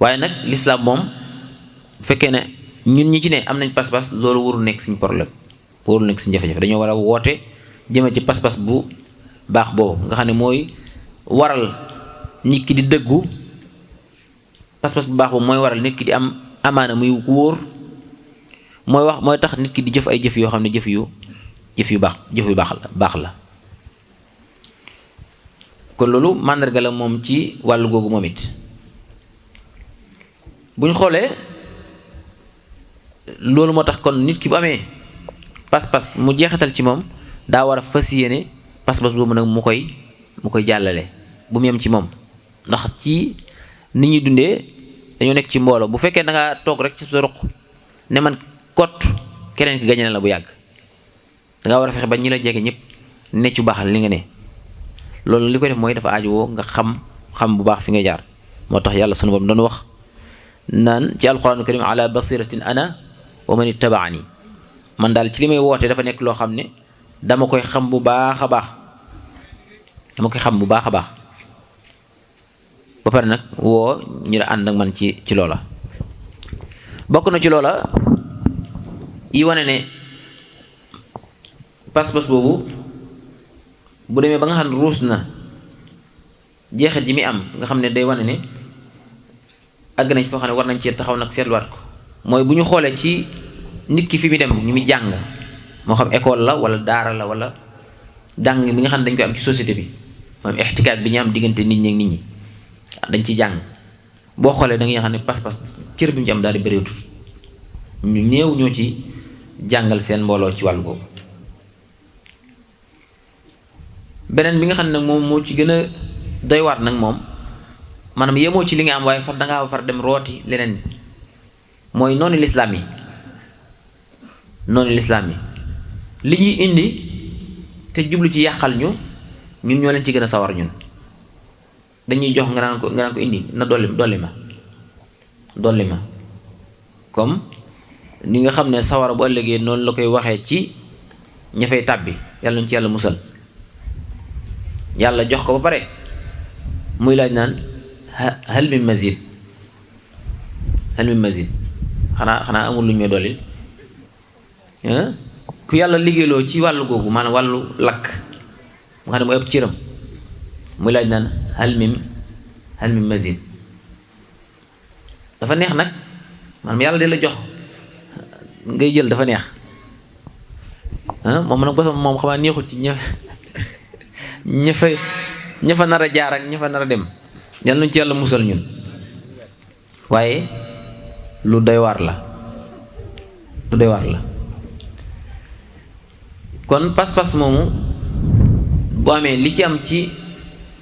waaye nag l'islam moom bu fekkee ne ñun ñi ci ne am nañ pas-pas loolu warul nekk suñ problème warul nekk suñ jafe-jafe dañoo war a woote jëme ci pas-pas bu baax boobu nga xam ne mooy waral nit ki di dëggu pas-pas bu baax boobu mooy waral nit ki di am amaana muy wóor mooy tax nit ki di jëf ay jëf yoo xam ne jëf yu baax la kon loolu màndarga la moom ci wàllu googu moom it bu ñu xoolee loolu moo tax kon nit ki bu amee pas-pas mu jeexital ci moom daa war a fas yéene pas-pas boobu nag mu koy jàllale bu mu yem ci moom ndax ci nit ñi dundee dañoo nekk ci mbooloo bu fekkee da nga toog rek ci sa ruq ne man kot keneen ki gañe na la bu yàgg da nga war a fexe ba ñi la jege ñëpp ne ci baaxal li nga ne loolu li koy def mooy dafa aajowoo nga xam bu baax fi nga jaar moo tax yàlla sunu borom doon wax naan ci alquranu karim ala basiratin ana wa man ittabaani man daal ci li may woote dafa nekk loo xam ne dama koy xam bu baax a baax ba pare nag woo ñu la ànd ak man ci loola bokk na ci loola yi wane ne pas-pas boobu bu demee ba nga xam ne ruus na jeexit ji mi am nga xam ne day wane ne àgg nañ foo xam ne war nañ cee taxaw nag seetluwaat ko mooy bu ñu xoolee ci nit ki fi mu dem ñu muy jàng moo xam école la wala daara la wala jàng bi nga xam ne dañ koy am ci société bi moom ixtikaak bi ñu am diggante nit ñi ak nit ñi dañ ciy jàng boo xoolee da ngay xam ne pas-pas cër bi mu ci am daal di bëreetul ñu néew ñoo ci jàngal seen mbooloo ci wàllu boobu beneen bi nga xam ne moom moo ci gën a doy waat nag moom maanaam yemoo ci li nga am waaye far dangaa far dem rooti leneen mooy noonu lislaam yi li ñuy indi te jublu ci yàqal ñun ñoo leen ci gën a sawar ñun dañuy jox nga naan ko indi na dolli ma comme ni nga xam ne sawara bu ëllëgee noonu la koy waxee ci ña fay tàbbi yàlla nañu ci yàlla musal yàlla jox ko ba pare muy laaj naan hal min mazid xanaa amul lu ñu may dollil ku yàlla liggéeyloo ci wàllu googu maanaam wàllu lakk nga xam ne mooy ëpp cëram muy laaj naan hal min mazid dafa neex nag maanaam yàlla di la jox ngay jël dafa neex moom nag bosam moom xamaa neexut ci ña fa nar a jaar ak ña fa nar a dem yal nañu ci yàlla musal ñun waaye lu doy waar la kon pas-pas moomu bu amee li ci am ci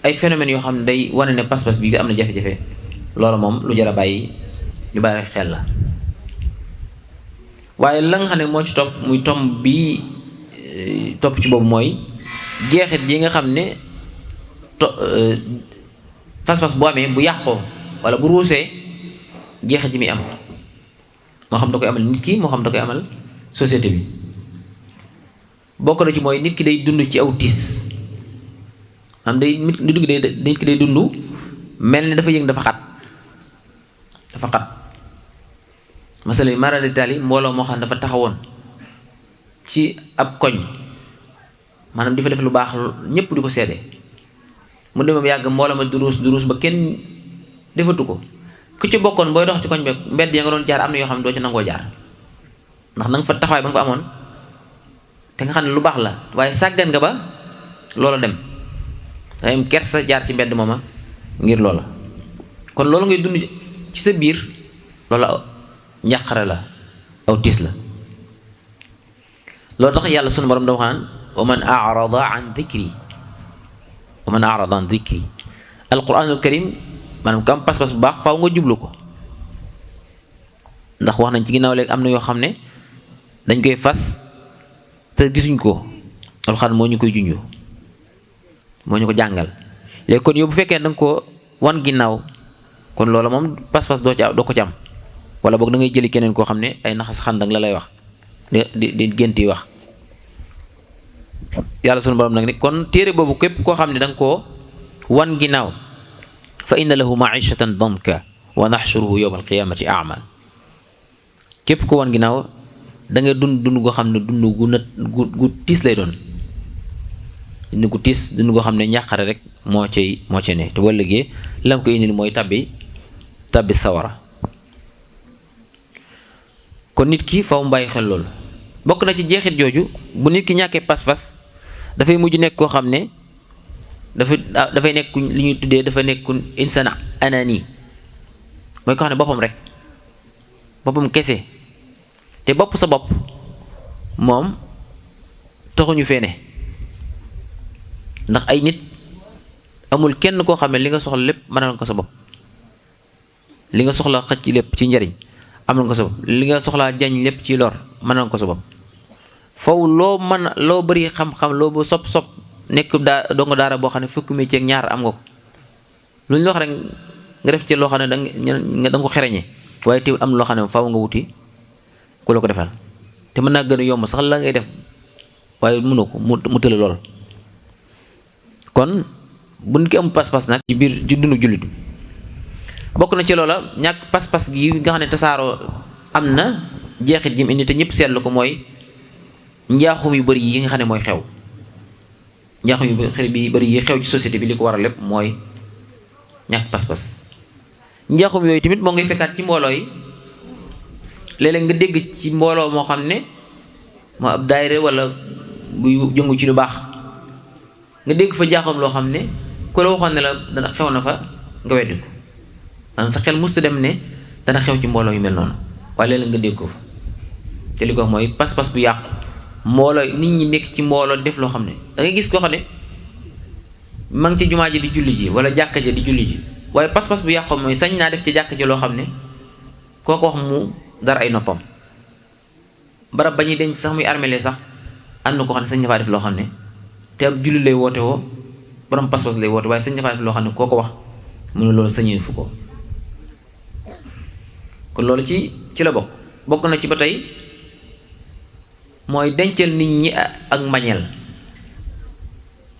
ay phénomènes yoo xam ne day wane ne pas-pas bi am na jafe-jafe loolu moom lu jar a bàyyi lu bàyyi xel la waaye la nga xam ne moo ci topp muy tomb bi topp ci boobu mooy jeexit yi nga xam ne pas-pas bu amee bu yàqoo wala bu ruusee jeexit ji muy am moo xam da koy amal nit ki moo xam da koy amal société bi bokk na ci mooy nit ki day dund ci aw tiis am nit ki day dund mel ni dafa yëg dafa xat masala yi mara d'Italie mbooloo moo xam ne dafa taxawoon ci ab koñ maanaam di fa def lu baax ñépp di ko seede mu demee yàgg mbooloo ma duruus ba kenn defatu ko ku ci bokkoon booy dox ci koñ bi mbedd ya nga doon jaar am na yoo xam ne doo ci nangoo jaar ndax na nga fa taxawaay ba nga fa amoon te nga xam ne lu baax la waaye sàggan nga ba loola dem dangay am kersa jaar ci mbedd mooma ngir loola kon loolu ngay dund ci sa biir loola njàqare la aw tiis la loolu tax yàlla sunu borom da wax naan wa man arada an dhikri alquranul karim maanaam ku am pas-pas bu baax faaw nga jublu ko ndax wax nañ ci ginnaaw léegi am na yoo xam ne dañ koy fas te gisuñ ko alxuraan moo ñu koy junju moo ñu ko jàngal léegi kon yow bu fekkee da nga ko wan ginnaaw kon loola moom pas-pas doo ko ci am wala boog da ngay jëli keneen koo xam ne ay naxas xandang la lay wax di gént yi wax yàlla sunu borom nag ni kon téere boobu képp koo xam ne da nga koo wan ginnaaw fa inna lahu maishatan danka wa naxshuruhu yowma alqiyamati ama képp ko wan ginnaaw da nga dund goo xam ne dund gu tiis lay doon dund gu tiis dund goo xam ne ñàqare rek moo cay ne te wala léegi lam ko indi mooy tabbi sawara kon nit ki faw mu bàyyi xel loolu bokk na ci jeexit jooju bu nit ki ñàkkee pas-pas dafay mujj nekk koo xam ne dafay nekk li ñuy tuddee dafa nekk insaan anani mooy ko xam ne boppam kese te bopp sa bopp moom taxuñu fee ne ndax ay nit amul kenn koo xam ne li nga soxla lépp mënal ko sa bopp li nga soxla xëcc lépp ci njariñ amal ko sa bopp li nga soxlaa jañ lépp ci lor mënal ko sa bopp foofu loo bëri xam-xam loo ba sopp nekk dongo daara boo xam ne fukki métier ak ñaar am nga ko lu ñu wax rek nga def ci loo xam ne da nga ko xereñe waaye teewul am loo xam ne faaw nga wuti ku la ko defal te mën naa gën a yomb sax la ngay def waaye mënoo ko mu tële lool kon bu nit ki am pas-pas nag ci biir ci dundu jullit bokk na ci loola ñàkk pas-pas gi nga xam ne tasaaroo am na jeexit jim indi te ñëpp seetlu ko mooy njaaxum yu bëri yi nga xam ne mooy xew njaaxum yu bëri yi xew ci société bi li ko waral lépp mooy ñàkk pas-pas njaaxum yooyu tamit moo ngay fekkaat ci mbooloo yi léeg-léeg nga dégg ci mbooloo moo xam ne moo ab daayira wala buy jëngu ci lu baax nga dégg fa jaaxam loo xam ne ku la waxoon ne la dana xew na fa nga weddi ko maanaam sa xel musta dem ne dana xew ci mbooloo yu mel noonu waaye léeg-léeg nga dégg ko fa te li ko wax mooy pas-pas bu yàqu mbooloo nit ñi nekk ci mbooloo def loo xam ne da ngay gis koo xam ne ma ngi ci jumaa ji di julli ji wala jàkka ji di julli ji waaye pas-pas bu yàqu mooy sañ naa def ci jàkka ji loo xam ne kooko wax mu dara ay noppam barab ba ñuy denc sax muy armele sax am na koo xam ne sañ na faa def loo xam ne te ab julli lay woote woo borom pas-pas lay woote waaye sañ na faa def loo xam ne koo ko wax mu ne loolu sañee fu ko kon loolu ci la bokk na ci ba tey mooy dencal nit ñi ak mbañeel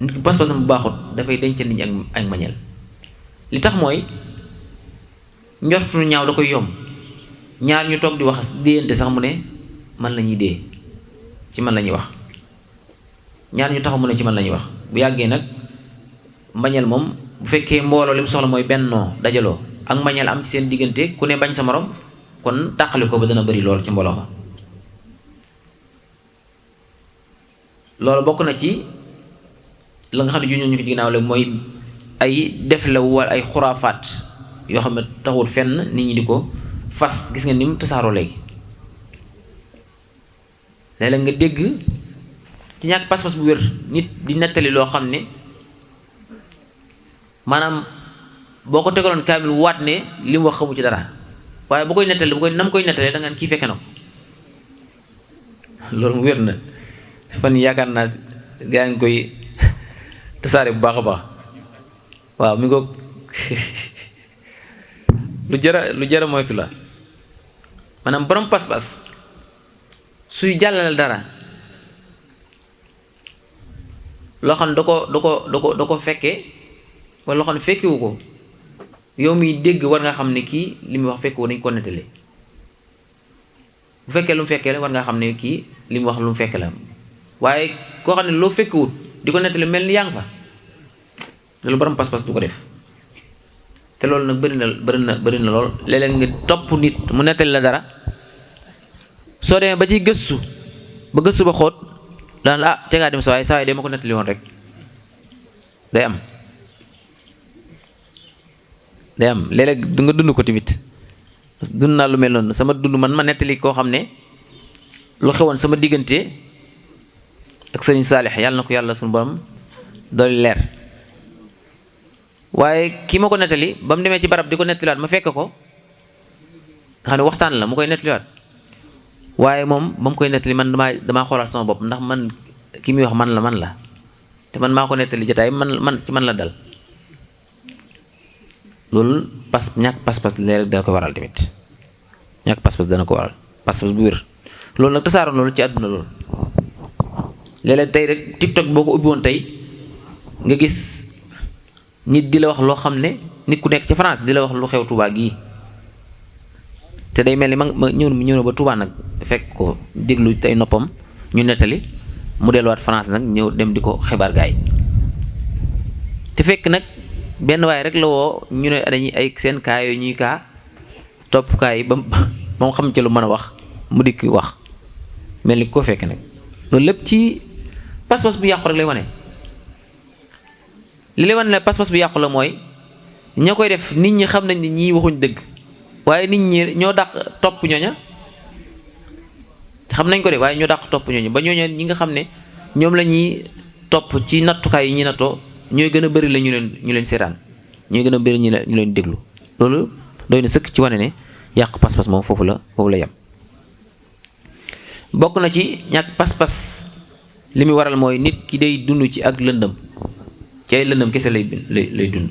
nit ki pas-pasam bu baaxut dafay dencal nit ñi ak mbañeel li tax mooy njortu ñaaw da koy yomb ñaar ñu toog di wax déyante sax mu ne man la ñuy dee ci man la ñuy wax ñaar ñu taxaw mu ne ci man la ñuy wax bu yàggee nag mbañeel moom bu fekkee mbooloo li mu soxla mooy bennoo dajaloo ak mbañeel am ci seen diggante ku ne bañ sa morom kon tàqali ko ba dana bari lool ci mbooloo ma loolu bokk na ci la nga xam ne ju ñu ko ci ginnaaw la mooy ay def la wala ay xuraafaat yoo xam ne taxul fenn nit ñi di ko fas. gis nga ni mu tasaaroo léegi léeg-léeg nga dégg ci ñàkk pas-pas bu wér nit di nettali loo xam ne maanaam boo ko tegaloon kaamil waat ne li mu wax xamu ci dara, waaye bu koy nettali nam koy nettalee da nga kii fekke na ko. loolu mu wér na fan yaakaar naa gaa ngi koy tasaare bu baax a baax. waaw mi ngoog lu jara moytu la. maanaam borom pas-pas suy jàllale dara loo xam ne da ko fekkee wala loo xam ne fekkewu ko, yow miy dégg war nga xam ne kii li muy wax fekkewu nañ ko nettali. bu fekkee lu mu fekkee la war nga xam ne kii li mu wax lu mu fekke la, waaye koo xam ne loo fekkewut di ko nettali mel ni yaa ngi fa, loolu borom pas-pas du ko def. te loolu nag bëri na lool. léeg-léeg nga topp nit mu nettali la dara, soo demee ba ciy gëstu ba xóot daan tegaa dem saa waay de ma ko nettali woon rek. day am léeg-léeg du nga dund ko tamit. dund naa lu mel noonu sama dund man ma nettali koo xam ne lu xewoon sama diggante ak sëriñ Saalix yàlla na ko yàlla suñu borom dooli leer. waaye kii ma ko nettali ba mu demee ci barab di ko nettaliwaat ma fekk ko nga xam ne waxtaan la mu koy nettaliwaat, waaye moom ba mu koy nettali man damaa xoolaat sama bopp ndax man ki muy wax man la te man maa ko nettali jotaay man ci man la dal. loolu ñàkk pas-pas léeg-léeg dana ko waral tamit. ñàkk pas-pas dana ko waral pas-pas bu wér. loolu nag tasaaroon loolu ci àdduna loolu léeg-léeg tey rek TikTok boo ko ubbi woon tey nga gis nit di la wax loo xam ne nit ku nekk ci France di la wax lu xew Touba gii, te day mel ni ma ñëw na ba Touba nag fekk ko déglu tey noppam ñu nettali mu delluwaat France nag ñëw dem di ko xibaar gaay te fekk nag benn waaye rek la woo ñu ne dañuy ay seen kaa yooyu ñuy kaa topp kaa yi ba mu xam ci lu mën a wax mu dikk wax mel ni ko fekk nag. loolu lépp ci pas-pas bu yàqu rek lay wane. li lay wane ne pas-pas bu yàqu la mooy ña koy def nit ñi xam nañ ni ñii waxuñ dëgg, waaye nit ñi ñoo dàq topp ñooña xam nañ ko de waaye ñoo dàq topp ñooña ba ñooña ñi nga xam ne ñoom la ñuy topp ci nattukaay yi ñuy nattoo ñooy gën a bëri la ñu leen seetaan, ñooy gën a bëri ñu leen déglu. loolu doy na sëkk ci wane ne yàq pas-pas moom foofu la yem. bokk na ci ñàkk pas-pas li muy waral mooy nit ki day dund ci ak lëndëm, ci ay lëndëm kese lay dund,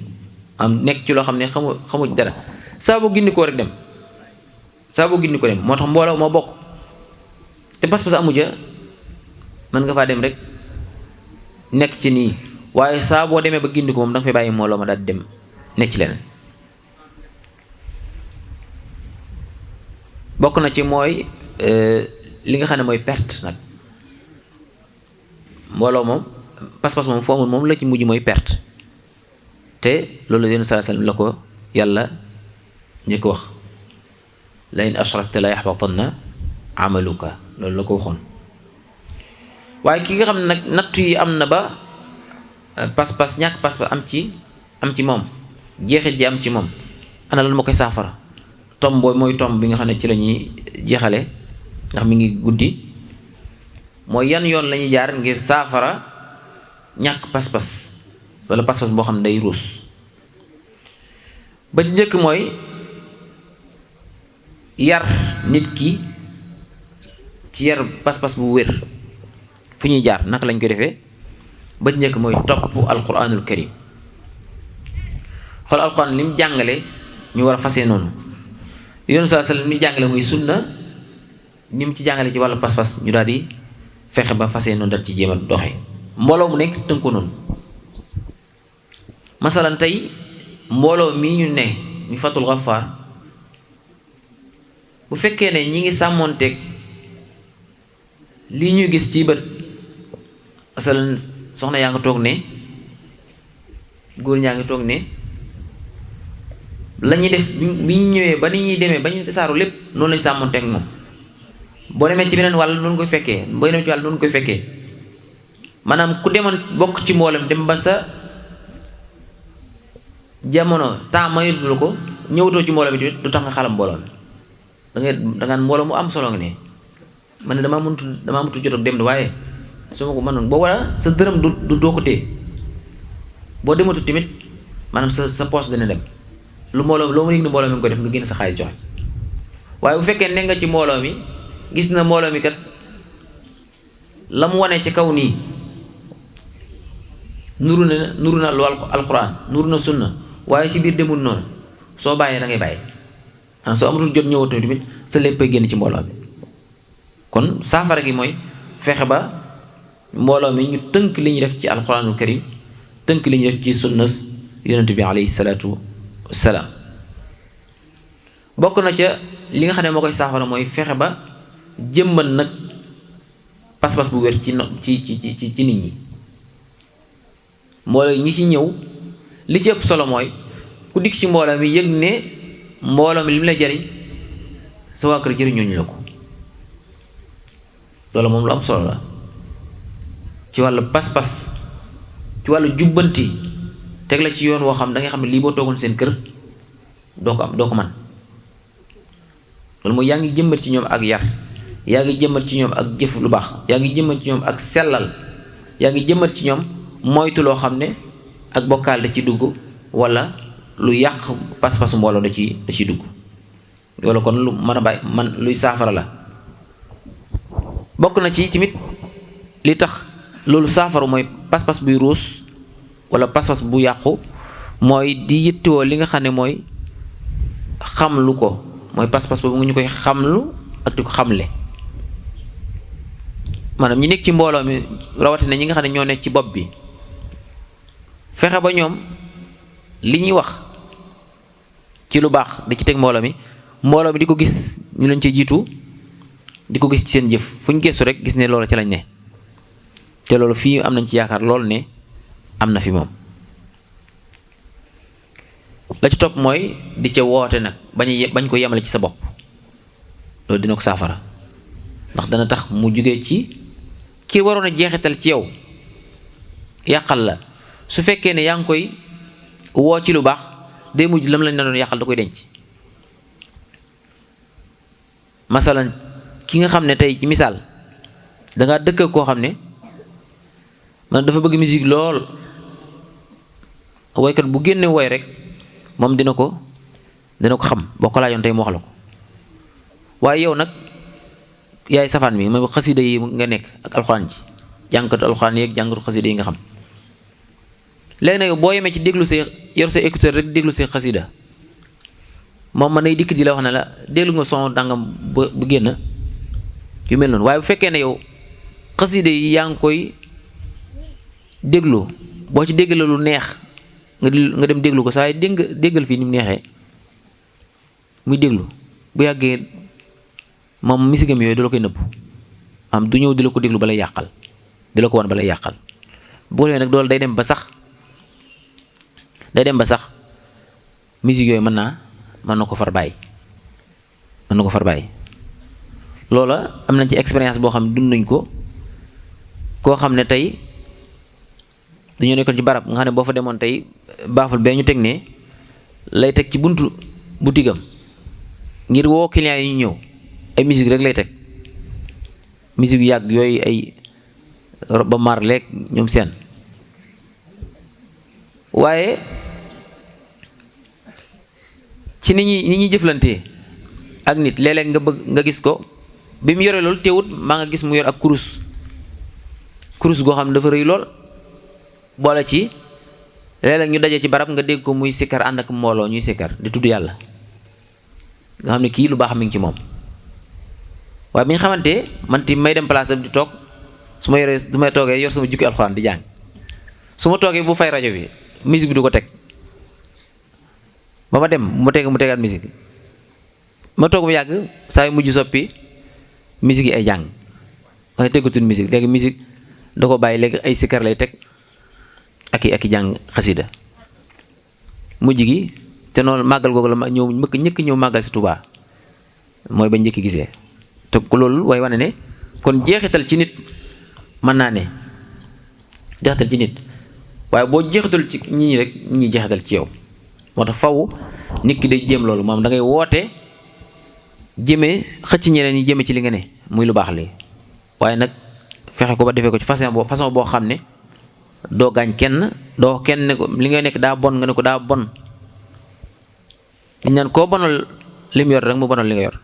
am nekk ci loo xam ne xamu dara. saa boo gindi ko rek dem moo tax mbooloo moo bokk te pas-pas amu ja mën nga faa dem rek nekk ci nii, waaye saa boo demee ba gindi ko moom da nga fay bàyyi mbooloo ma daal di dem nekk ci leneen. bokk na ci mooy li nga xam ne mooy perte nag. mbooloo moom pas-pas moom foo amul moom la ci mujj mooy perte, te loolu yonent sallallahu alayhi wasallam la ko yàlla njëkk wax, la in ashrakta la yaxbatanna amaluka, loolu la ko waxoon. waaye ki nga xam ne nag nattu yi am na ba pas-pas ñàkk pas-pas am ci moom, jeexit ji am ci moom, ana lan moo koy saafara. tomb boobu mooy tomb bi nga xam ne ci la ñuy jeexale ndax mi ngi guddi. mooy yan yoon la ñuy jaar ngir saafara ñàkk pas-pas wala pas-pas boo xam ne day ruus. ba ci njëkk mooy yar nit ki ci yar pas-pas bu wér. fu ñuy jaar naka lañ koy defee? ba ci njëkk mooy topp alquranul karim. xool alquran li mu jàngale ñu war a fase noonu. yoonu saa sallam li mu jàngale muy sunna ni mu ci jàngale ci wàllu pas-pas ñu daal di fexe ba fase noonu dal ci jéem a doxe. mbooloo mu nekk tënku noonu. masalan tey mbooloo mii ñu ne ñu fatul xafaar, bu fekkee ne ñi ngi sàmmoonteeg lii ñuy gis ci bët, masalan soxna yaa ngi toog ne, góor ñaa ngi toog ne, la ñuy def bi ñu ñëwee ba ni ñuy demee ba ñu tasaaru lépp noonu lañ sàmmoonteeg moom. boo demee ci beneen wàll noonu koy fekkee, boo demee ci wàll noonu koy fekkee. maanaam ku demoon bokk ci mbooloo mi dem ba sa jamono temps mayutu la ko ñëwatoo ci mbooloo mi tamit du tax nga xalam mbooloo mi da ngaan mbooloo mu am solo nga ne man ne damaa mëntu jot ak dem de waaye su ma ko mënoon boo wala sa dërëm du doo ko téye boo dematu tamit maanaam sa poche dana dem lu mbooloo loo mën a yëg ne mbooloo mi nga ko def nga génn sa xaalis joxe waaye bu fekkee ne nga ci mbooloo mi gis na mbooloo mi kat la mu wane ci kaw nii nuru na lu alxuraan nuru na sunna waaye ci biir demul noonu soo bàyyee da ngay bàyyi soo amatul jot ñëwatoo tamit sa léppay génn ci mbooloo mi kon saafara gi mooy fexe ba mbooloo mi ñu tënk li ñuy def ci alxuraanul karim tënk li ñuy def ci sunna yonent bi alayhi salaatu wassalaam bokk na ca li nga xam ne moo koy saafara mooy fexe ba jëmmal nag pas-pas bu wér ci nit ñi mbooloo ñi ci ñëw li ci ëpp solo mooy ku dikk ci mbooloo mi yëg ne mbooloo mi li mu lay jariñ sa waa kër jëriñooñu la ko loolu moom lu am solo la ci wàllu pas-pas ci wàllu jubbanti teg la ci yoon woo xam da nga xam ne lii boo toogoon seen kër doo ko man loolu mooy yaa ngi jëmbat ci ñoom ak yar yaa ngi jëmbat ci ñoom ak jëf lu baax yaa ngi jëmbat ci ñoom ak sellal yaa ngi jëmbat ci ñoom moytu loo xam ne ak bokkaal da ci dugg wala lu yàq pas-pasu mbooloo da ci dugg wala kon lu mën a bàyyi man luy saafara la bokk na ci tamit li tax loolu saafara mooy pas-pas buy ruus wala pas-pas bu yàqu mooy di yittewoo li nga xam ne mooy xamlu ko mooy pas-pas boobu nga ñu koy xamlu ak di ko xamle maanaam ñi nekk ci mbooloo mi rawatina ñi nga xam ne ñoo nekk ci bopp bi fexe ba ñoom li ñuy wax ci lu baax di ci teg mbooloo mi di ko gis ñu leen ci jiitu di ko gis ci seen jëf fu ñu gëstu rek gis ne loolu ci lañ ne te loolu fii am nañ ci yaakaar loolu ne am na fi moom la ci topp mooy di ca woote nag bañ ko yemale ci sa bopp loolu dina ko saafara ndax dana tax mu jóge ci ki waroon a jeexital ci yow yàqal la su fekkee ne yaa ngi koy woo ci lu baax day mujj lam lañ la doon yàqal da koy denc masalan ki nga xam ne tey ci misaal dangaa dëkk koo xam ne man dafa bëgg musique lool woykat bu génne woy rek moom dina ko xam boo ko laajoon tey mu wax la ko waaye yow nag yaay safaan bi mooy xasida yi nga nekk ak alxuraan ji jàngkatu alxuraan yi ak jàngkatu xasida yi nga xam léegi nag boo yemee ci déglu say yor sa écouteur rek déglu say xasida moom mën nay dikk di la wax ne la déglu nga son dangam bu génn yu mel noonu waaye bu fekkee ne yow xasida yi yaa ngi koy déglu boo ci déglu lu neex nga dem déglu ko saa yi déggal fii ni mu neexee muy déglu bu yàggee moom misigam yooyu da la koy nëbb am du ñëw di la ko déglu balay yàqal di la ko wan balay yàqal boo defee nag loolu day dem ba sax musique yooyu mën na ko far bàyyi loola am nañ ci expérience boo xam ne dund nañ ko koo xam ne tey dañoo nekkoon ci barab nga xam ne boo fa demoon tey baaful bee ñu teg ne lay teg ci buntu butigam ngir woo client yi ñu ñëw ay musique rek lay teg musique yu yàgg yooyu ay ba mar leeg ñoom seen waaye ci ni ñuy jëflantee ak nit léeg-léeg nga gis ko bi mu yore loolu teewut maa nga gis mu yor ak kurus goo xam ne dafa rëy lool boole ci léeg-léeg ñu daje ci barab nga dégg ko muy sikkar ànd ak mbooloo ñuy sikkar di tudd yàlla nga xam ne kii lu baax mi ngi ci moom waaye bi ñu xamante man ti may dem place am di toog su ma yoree du may toogee yor sama jukki alxuraan di jàng su ma toogee bu fay rajo bi musique bi du ko teg ba ma dem mu tegaat musique ma toog mu yàgg saa yu mujj soppi musique yi ay jàng waaye teggatul musique léegi musique da ko bàyyi léegi ay sikkar lay teg ak i jàng xasida mujj gi te noonu màggal googu la ma ñëkk ñëw màggal si Tuubaa mooy ba njëkk gisee te loolu way wane ne kon jeexital ci nit mën naa ne jeexital ci nit waaye boo jeexital ci nit ñi rek nit ñi jeexital ci yow. moo tax faw nit ki day jéem loolu moom da ngay woote jëmee xëcc ñeneen ñi jëme ci li nga ne muy lu baax li waaye nag fexe ko ba defee ko ci façon boo xam ne doo gaañ kenn doo kenn ne ko li nga nekk daa bon nga ne ko daa bon liñ naan koo bonal li mu yor rek mu bonal li nga yor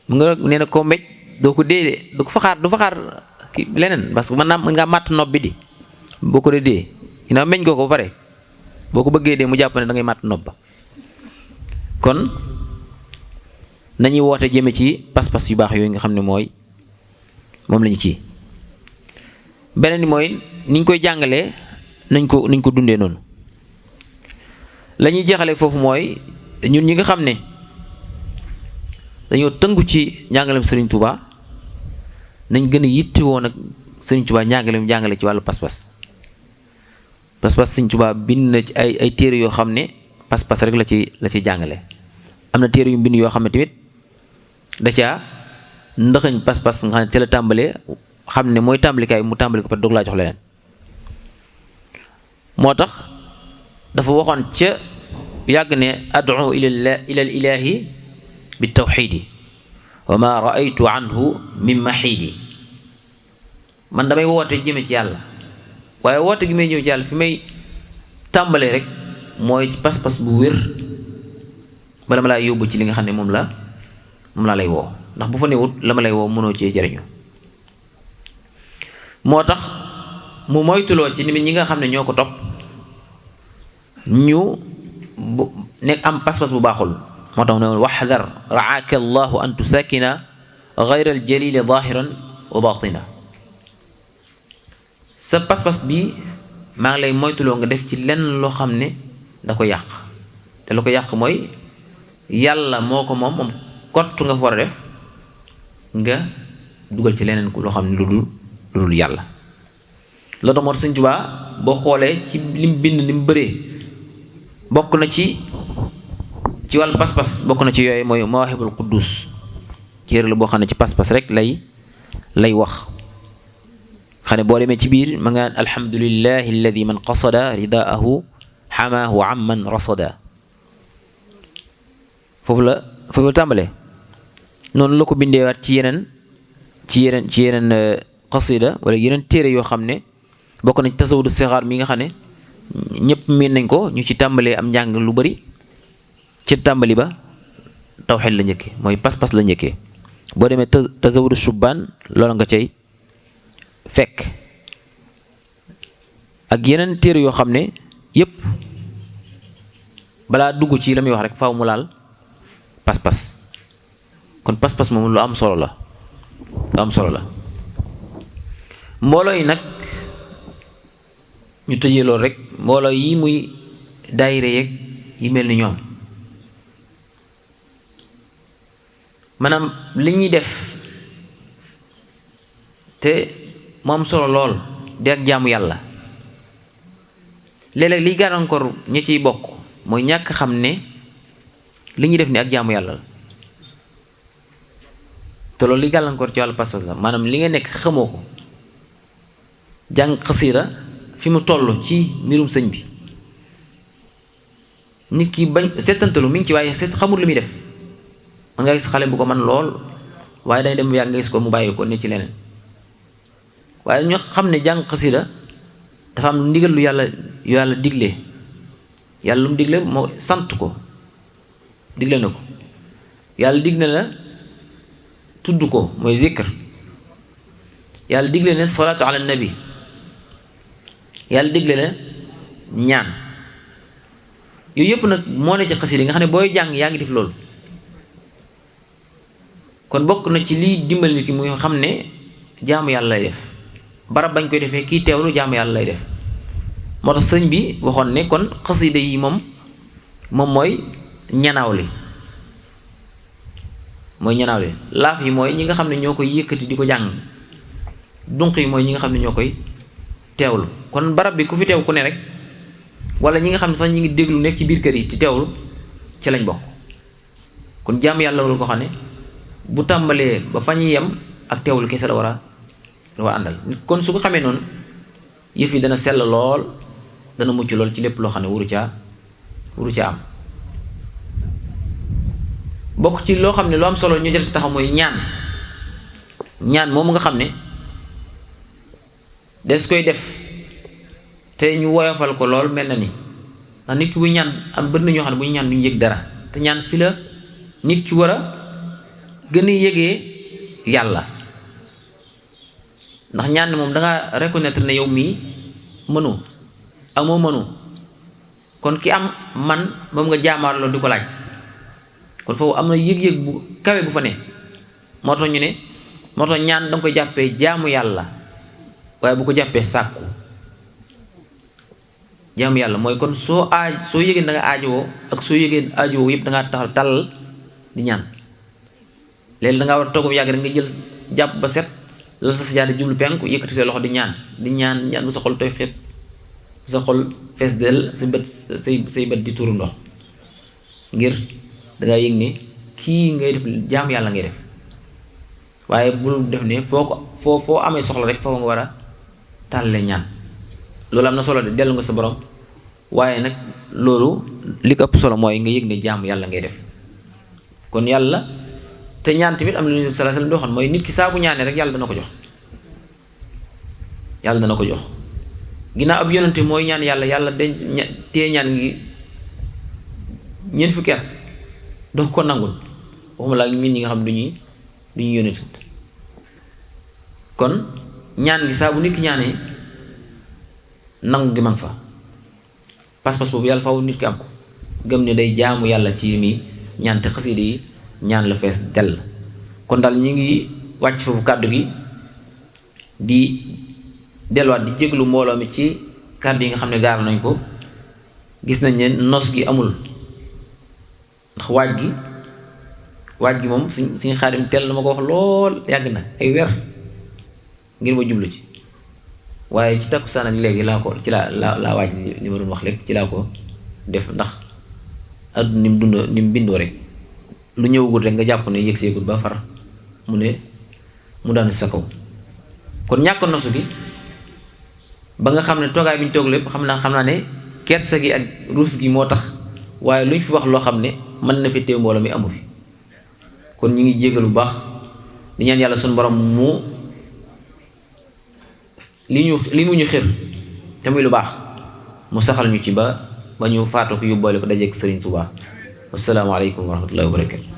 mu nga nee na koo mbéj doo ko dee du ko faxaar du faxaar ki leneen parce que mën ngaa màtt nopp bi di boo ko dee ginnaaw meñ ko ba pare boo ko bëggee dee mu jàpp ne da ngay màtt nopp ba kon nañuy woote jëme ci pas-pas yu baax yooyu nga xam ne mooy moom lañu ci beneen ni mooy niñ koy jàngalee nañ ko dundee noonu la ñuy jeexalee foofu mooy ñun ñi nga xam ne dañoo tëngu ci njàngaleem Serigne Touba nañ gën a yittewoo nag Serigne Touba njàngaleem jàngale ci wàllu pas-pas Serigne Touba bind na ci ay téere yoo xam ne pas-pas rek la ci jàngale am na téere yu bind yoo xam ne tamit da caa ndaxañ pas-pas nga xam ne ci la tàmbalee xam ne mooy tàmbalikaay mu tàmbali ko pare doog laa jox leneen moo tax dafa waxoon ca yàgg ne ad'u ila ilaahi bi tawxiidi wa ma raaytu anhu min maxiidi man damay woote jëme ci yàlla waaye woote gi may ñëw ci yàlla fi may tàmbalee rek mooy ci pas-pas bu wér bala ma laa yóbbu ci li nga xam ne moom laa lay woo ndax bu fa newut la ma lay woo mënoo cee jariñu moo tax mu moytuloo ci nit ñi nga xam ne ñoo ko topp ñu nekk am pas-pas bu baaxul moo tax ne waxdar raaka allahu an tusakina gayra aljalili zahiran wa batina sa pas-pas bi maa ngi lay moytuloo nga def ci lenn loo xam ne da ko yàq te lu ko yàq mooy yàlla moo ko moom kott nga fa war a def nga dugal ci leneen loo xam ne lu dul yàlla loolu tax moo tax Sëñ Tuubaa boo xoolee ci lim bind ni mu bëree bokk na ci wàllu pas-pas bokk na ci yooyu mooy Mawaahibul Quddus téere la boo xam ne ci pas-pas rek lay wax xam ne boo demee ci biir ma nga alhamdulillahi alladi man qasada ridaahu xamaahu amman rasada foofu la tàmbalee noonu la ko bindeewaat ci yeneen qasida wala yeneen téere yoo xam ne bokk nañ tasawudu sixaar mi nga xam ne ñëpp miin nañ ko ñu ci tàmbalee am njàng lu bari ci tàmbali ba tawxiid la njëkkee mooy pas-pas la njëkkee boo demee tasawudu shubbaan loolu nga cay fekk ak yeneen téere yoo xam ne yëpp balaa dugg ci la muy wax rek faaw mu laal pas-pas kon pas-pas moom lu am solo la mbooloo yi nag ñu tëjee loolu rek mbooloo yi muy daayire yeeg yi mel ni ñoom maanaam li ñuy def te mu am solo lool di ak jaamu yàlla léeg-léeg liy gàllankoor ñi ciy bokk mooy ñàkk xam ne li ñuy def ni ak jaamu yàlla la te loolu liy gàllankoor ci wàllu pas-pas la maanaam li nga nekk xamoo ko jàng xasiida fi mu toll ci mbirum sëñ bi nit ki bañ seetantalu mi ngi ci waaye xamul lu muy def man nga gis xale bu ko man lool waaye day dem yàgg nga gis ko mu bàyyi ko ne ci leneen waaye ñoo xam ne jàng xasida dafa am ndigal lu yàlla digle yàlla lu mu digle moo sant ko digle na ko yàlla digle na tudd ko mooy zikr yàlla digle na salaatu ala nabi yàlla digle na ñaan yooyu yëpp nag moo ne ci xasida yi nga xam ne booy jàng yaa ngi def loolu kon bokk na ci liy dimbali nit ki muy xam ne jaamu yàlla lay def barab bañ koy defee kii teewlu jaamu yàlla lay def moo tax sëñ bi waxoon ne kon xasida yi moom mooy ñanaaw li laaf yi mooy ñi nga xam ne ñoo koy yëkkati di ko jàng dunq yi mooy ñi nga xam ne ñoo koy teewlu kon barab bi ku fi teew ku ne rek wala ñi nga xam ne sax ñi ngi déglu nekk ci biir kër yi ci teewlu ci lañ bokk kon jaamu yàlla wala ko xam ne bu tàmbalee ba fa ñuy yem ak teewlu kese la war dafa àndal kon su ko xamee noonu yëf yi dana sell lool dana mucc lool ci lépp loo xam ne wuru caa am bokk ci loo xam ne lu am solo ñu jël ci taxaw mooy ñaan moomu nga xam ne des koy def te ñu woyofal ko lool mel na ni ndax nit ki buy ñaan am bët na ñoo xam ne bu ñu ñaan duñu yëg dara te ñaan fi la nit ki war a gën a yëgee yàlla ndax ñaan moom danga reconnaître ne yow mii mënu amoo mënu kon ki am man moom nga jaamaar loolu di ko laaj kon foofu am na yëg-yëg bu kawe bu fa ne moo tax ñu ne moo tax ñaan danga koy jàppee jaamu yàlla waaye bu ko jàppee sàkku jaamu yàlla mooy kon soo yëgee da nga aajowoo ak soo yëgee aajowoo yëpp da ngaa taxaw tàllal di ñaan léegi da ngaa war a toogum yàgg rek nga jël jàpp ba set la sa sajaada jublu penku yëkkati sa loxo di ñaan bu sa xol tooy xepp bu sa xol fees del sa bët say bët di tuuru ndox ngir dangaa yëg ne kii ngay def jaamu yàlla ngay def waaye bul def ne foo amee soxla rek foofu nga war a tàllalee ñaan loolu am na solo de dellu nga sa borom waaye nag loolu li ko ëpp solo mooy nga yëg ne jaamu yàlla ngay def kon yàlla te ñaan tamit am na lu ñu sallallahu alayhi wasallam doo xam mooy nit ki saa bu ñaanee rek yàlla dana ko jox ginnaaw ab yonente mooy ñaan yàlla téye ñaan ngi ñeent fukki at doo ko nangul waxuma laa ñun ñi nga xam duñu yonent kon ñaan gi saa bu nit ki ñaanee nangu gi mag fa pas-pas boobu yàlla faaw nit ki am ko gëm ne day jaamu yàlla ci mi ñaan te xasida yi ñaan la fees dell kon daal ñi ngi wàcc foofu kàddu gi di delluwaat di jéglu mbooloo mi ci kàddu yi nga xam ne gaar nañ ko gis nañ ne nos gi amul ndax waaj gi moom suñu Xaadim teel na ma ko wax lool yàgg na ay weer ngir ma jublu ci waaye ci takkusaan ak léegi laa waaj li ma doon wax léegi ci laa ko def ndax àdduna ni mu bindoo rek lu ñëwagul rek nga jàpp ne yëg seegul ba far mu daanu sa kaw kon ñàkk nosu gi ba nga xam ne toogaay bi ñu toog lépp xam naa ne kersa gi ak ruus gi moo tax waaye lu ñu fi wax loo xam ne mën na fi teew mbooloo mi amu fi kon ñu ngi jégal bu baax di ñaan yàlla suñu borom mu li mu ñu xir te muy lu baax mu saxal ñu ci ba ñu faatoo ko yóbbaale ko dajeek Sëriñ Tuubaa wassalaamu aleykum wa rahmatullahi wa barakatu